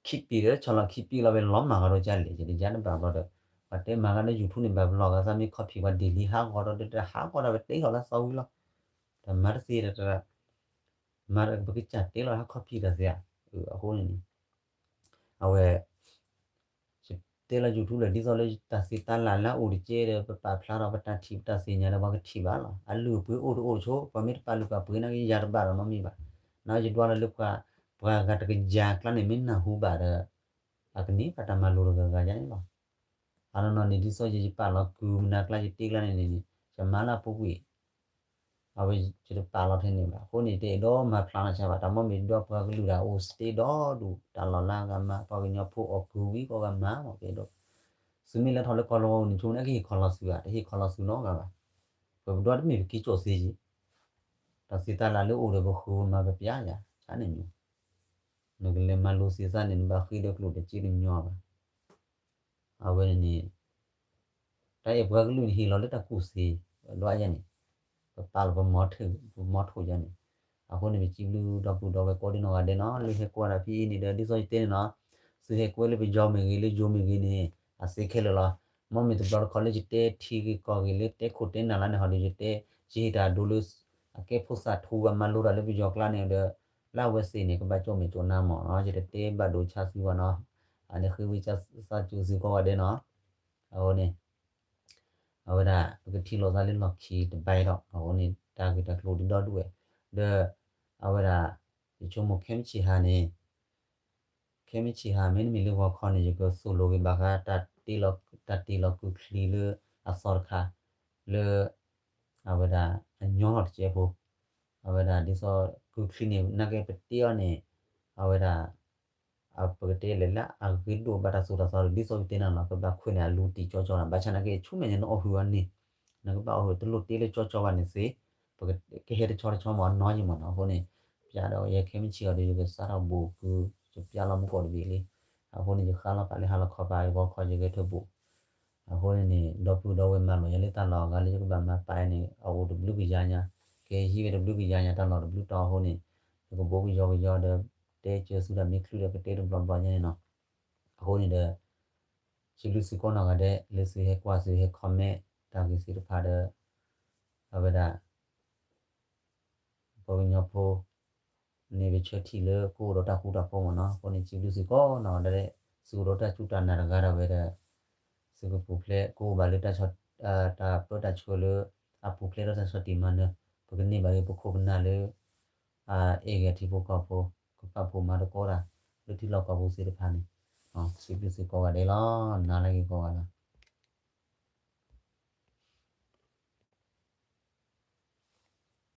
ခံပံၤဒီး ဆီၣ်လီၤခံပံၤလီၤဝဲလီၤမၢ်ဂီၤဒီးကလဲၣ် ယတယါတဘၣ်ဘျီဒီး, ပှၤတဲမၤဂၤလၢ YouTube န့ၣ် ဘၣ်ပလီၢ်ဂၤသးမ့ၢ် copy ပှၤ delete ဟးဂီၤဒီး တဟးဂီၤဒီး ပတဲထီၣ်လၢသီဝံၤလီၤ, ဒီးမၤတသ့ဒီး မၤပကစၢ်တဲလီၤဟး copy တၢ်သ့ဧါ, အဃိန့ၣ်န့ၣ် အဝဲ ယတဲလီၤ YouTube လၢ ဒ်သိးလၢတၢ်သ့တၢ်လၢ်လၢအအိၣ်တက့ၢ်ဒီး ပပာ်ဖျါထီၣ်ပတၢ်ထံၣ်ပတၢ်သ့ၣ်ညါဒီး ပှၤကထံၣ်ဘၣ်လီၤ. အလုၢ်အပှ့ၤအိၣ်တအိၣ်ဆိ ပှၤမ့ၢ်တပာ်လုၢ်ပာ်ပှ့ၤနာ်က့ ယၤတဘၣ်ဒီးနီတမံၤဘၣ်. နာ်ယဒွးလီၤလၢပှၤ ပှၤဂၤတကယၤကျါန့ၣ် မ့ၢ်နၢ်ဟူဘၣ်ဒီး အကန့ၢ်ဘၣ်တၢ်မၤလိာ်တဂၤဂၤယါန့ၣ်လီၤ. အနီၢ်နီၢ်န့ၣ် ဒ်သိးယပာ်လီၤကုၤမနၤကျါ ယတ့ကျါန့ၣ်န့ၣ် ယမၤလၢအပူၤကွံာ် အဝဲယတပာ်လီၤထဲန့ၣ်ဘၣ်. အဃိန့ၣ် တအဲၣ်ဒိးမၤဖျါနီၢ်ဆါဘၣ်. တၢ်မ့ၢ်မ့ၢ်ဒွးပှၤကလုာ်ဒၣ်အိၣ် state ဒီဒူၣ် တၢ်လီၢ်လၢအဂၤမၤ ပှၤကညီဖိအီၣ်ကုၤဝံၤကိးဂၤမၤမ့ၢ်ကအဲၣ်ဒိး, သုမ့ၢ်လဲၤထီၣ်လၢကီၢ်လီၤဝဲန့ၣ် ဆိန့ၣ် အကဟ့ၣ်ခီၣ်လီၤသုဘၣ်, တဟ့ၣ်ခီၣ်လီၤသုနီတဂၤဘၣ်. ပပဒွးတမ့ၢ်ပက့ၤကၠီၣ်သ့ယံၤ, တၢ်သ့တၢ်လၢ်လၢအိၣ်ဒီးပဃုမၤပပျါယၤ ဆါန့ၣ်မ့ၢ်, နကလဲၤမၤလိသ့သၣ်န့ၣ် နဘၣ်ဃ့ဒီးကျိာ်တက့ၢ်တညီဘၣ်. အဝဲန့ၣ်န့ၣ် တၢ်အဲၣ်ပှၤကလုာ်န့ၣ် ဟ့ၣ်လီၤလၢတၢ်ကူၣ်သ့, ဒွးယါန့ၣ် ပပာ်လီၤပမီထိၣ် ပမီထိၣ်ယါန့ၣ်. အဃိန့ၣ် ပစံးဘျုးဒီပုၢ်ဒီဝဲၢ်ကိးဒံနီၢ်ဂၤဒဲးနီၤ လၢဟဲကွၢ်တၢ်ဖဲအံၤန့ၣ်ဒီး ဒ်သိးယတဲန့ၣ်နီၤ, သုဟဲကွဲလၢပယီၤမ့ၢ်ဂ့ၤ လၢယိၤမ့ၢ်ဂ့ၤန့ၣ် အသ့ခဲလၢာ်လီၤ. မ့မ့ၢ်တဘျီတခီလၢယတဲထံဂ့ၢ်ကီၢ်ဂ့ၢ်လၢတဲခိၣ်တဲနၢ်လၢန့ၣ်ဟီဒီး ယတဲ ယဟ့ၣ်တၢ်ဒိလၢ အကဲဖိသၣ်ထူဂၤမၤလိတၢ်လၢပယီၤကျါန့ၣ်ဒီး လၢအဝဲသ့ၣ်န့ၣ် ကဘၣ်ကၠိၣ်မဲာ်ကၠိၣ်နါမ့ၢ်နီၤ. ယတတဲဘၣ်ဒိဆါသုဘၣ်နီၤ, အန့ၣ်ဃ့ဝံသးစူၤသုကိးဂၤဒဲးနီၤ. အဃိန့ၣ် အဝဲဒၣ် ပကထံၣ်လိာ်သးလၢလီၢ်ခံတဘျီဒီး အဃိန့ၣ် တၢ်ဂ့ၢ်တၢ်ကျိၤဒ်ဒီဒူၣ်ဝဲ, ဒီး အဝဲဒၣ် ယဆိကမိၣ်ခဲမုၢ်ဆ့ၣ်ဟါန့ၣ် ခဲမုၢ်ဆ့ၣ်ဟါ မ့တမ့ၢ်လၢဂီၤခီန့ၣ် ယကသိၣ်လိဂ့ၤဘၣ်ဃး တၢ်တ့လီၤကုၢ်ချံလၢအသီတခါ လၢ အဝဲဒၣ်အညီလီၤတကဲးဖိ, အဝဲဒၣ်ဒ်သိး ကုၢ်ချံန့ၣ် နာ်က့ပတ့အီၤန့ၣ် အဝဲဒၣ် ပကတဲလဲၣ်လၢအဂ့ၤဒိၣ်ဘၣ်တၢ်သိၣ်တၢ်သီဒီး ဒ်သိးပတဲနၤလီၤ ပဘၣ်ခွဲးန့ၣ်အလူၤတံၢ်ကၠီကၠီလီၤ. ဘၣ်ဆၣ်နာ်က့ ဆူမဲာ်ညါနအီၣ်ဟုၣ်အီၤန့ၣ် နကဘၣ်အီၣ်ဟုၣ်တလိၣ်တ့လၢကၠီကၠီဘၣ်န့ၣ်သ့, ပကဟဲတဆီတဆီမ့ၢ်အနီၢ်ယံၤမ့ၢ်နီၤ. အဃိန့ၣ် ပျၢ်ဒီးယဲခဲမုၢ်ဆ့ၣ်အီၤဒီး ယကစးထီၣ်ဘူးကု ယပျၢ်လီၤမူကီၢ်တဘ့ၣ်လံ. အဃိန့ၣ် ယဃါလီၤဖးလၢဟါလီၤခီပၤ ယဂီၤခီယဂဲၤထၢၣ်ဘူး အဃိန့ၣ်န့ၣ် ဒီပုၢ်ဒီဝဲၢ်မၤလိာ်ယၤလၢတၢ်လီၢ်အဂၤလၢယကဘၣ်မၤပာ်န့ၣ် အအိၣ်တဘျုးကယၤညါ, ကဟံးဝဲတဘျုးကယၤညါ တၢ်လီၢ်တဘျုးတီၤအဃိန့ၣ် ယကဘိးကယီကယီဒီး တဲကၢၤသုဒီးမ့ၢ်ချုးဒီးကတဲတဘျီဘျီညါန့ၣ်နီၤ. အဃိန့ၣ်ဒီး စံးဘျုးသုကိးနီၢ်ဂၤဒဲး လၢသုဟဲကွၢ်သုဟဲ comment တၢ်ဂ့ၢ်သ့ၣ်တဖၣ်ဒီး အဝဲဒၣ် ပှၤကညီဖိ န့ၣ်ပဆၢထံၣ်လၢကအိၣ်ဒီးတၢ်ဃူတၢ်ဖိးမ့ၢ်နီၤ. အဃိန့ၣ် စံးဘျုးသုကိးနီၢ်ဂၤဒဲး သုအိၣ်ဒီးတၢ်စူၢ်တၢ်နာ်တဂၤဒီးဝဲဒီး သုကပူၤဖျဲး ကအိၣ်ဘၣ်လၢ တၢ်ပၢတၢ်ဆှၢလၢ အပူၤဖျဲးဒီးတၢ်ဆီၣ်တံၢ်မၤနၢၤ ပကန့ၢ်ဘၣ်ဂ့ၤပခိၣ်ပနၢ်လၢ အအဲၣ်ဂ့ၤထံဖိကီၢ်ဖိ ကပာ်ဖှိၣ်မၤသကိးတၢ် လၢထံလီၢ်ကီၢ်ပူၤသ့ၣ်တဖၣ်န့ၣ် စံးဘျုးသုကိးဂၤဒဲးလီၤ. နၤလၢဂ့ၤကိးဂၤလီၤ.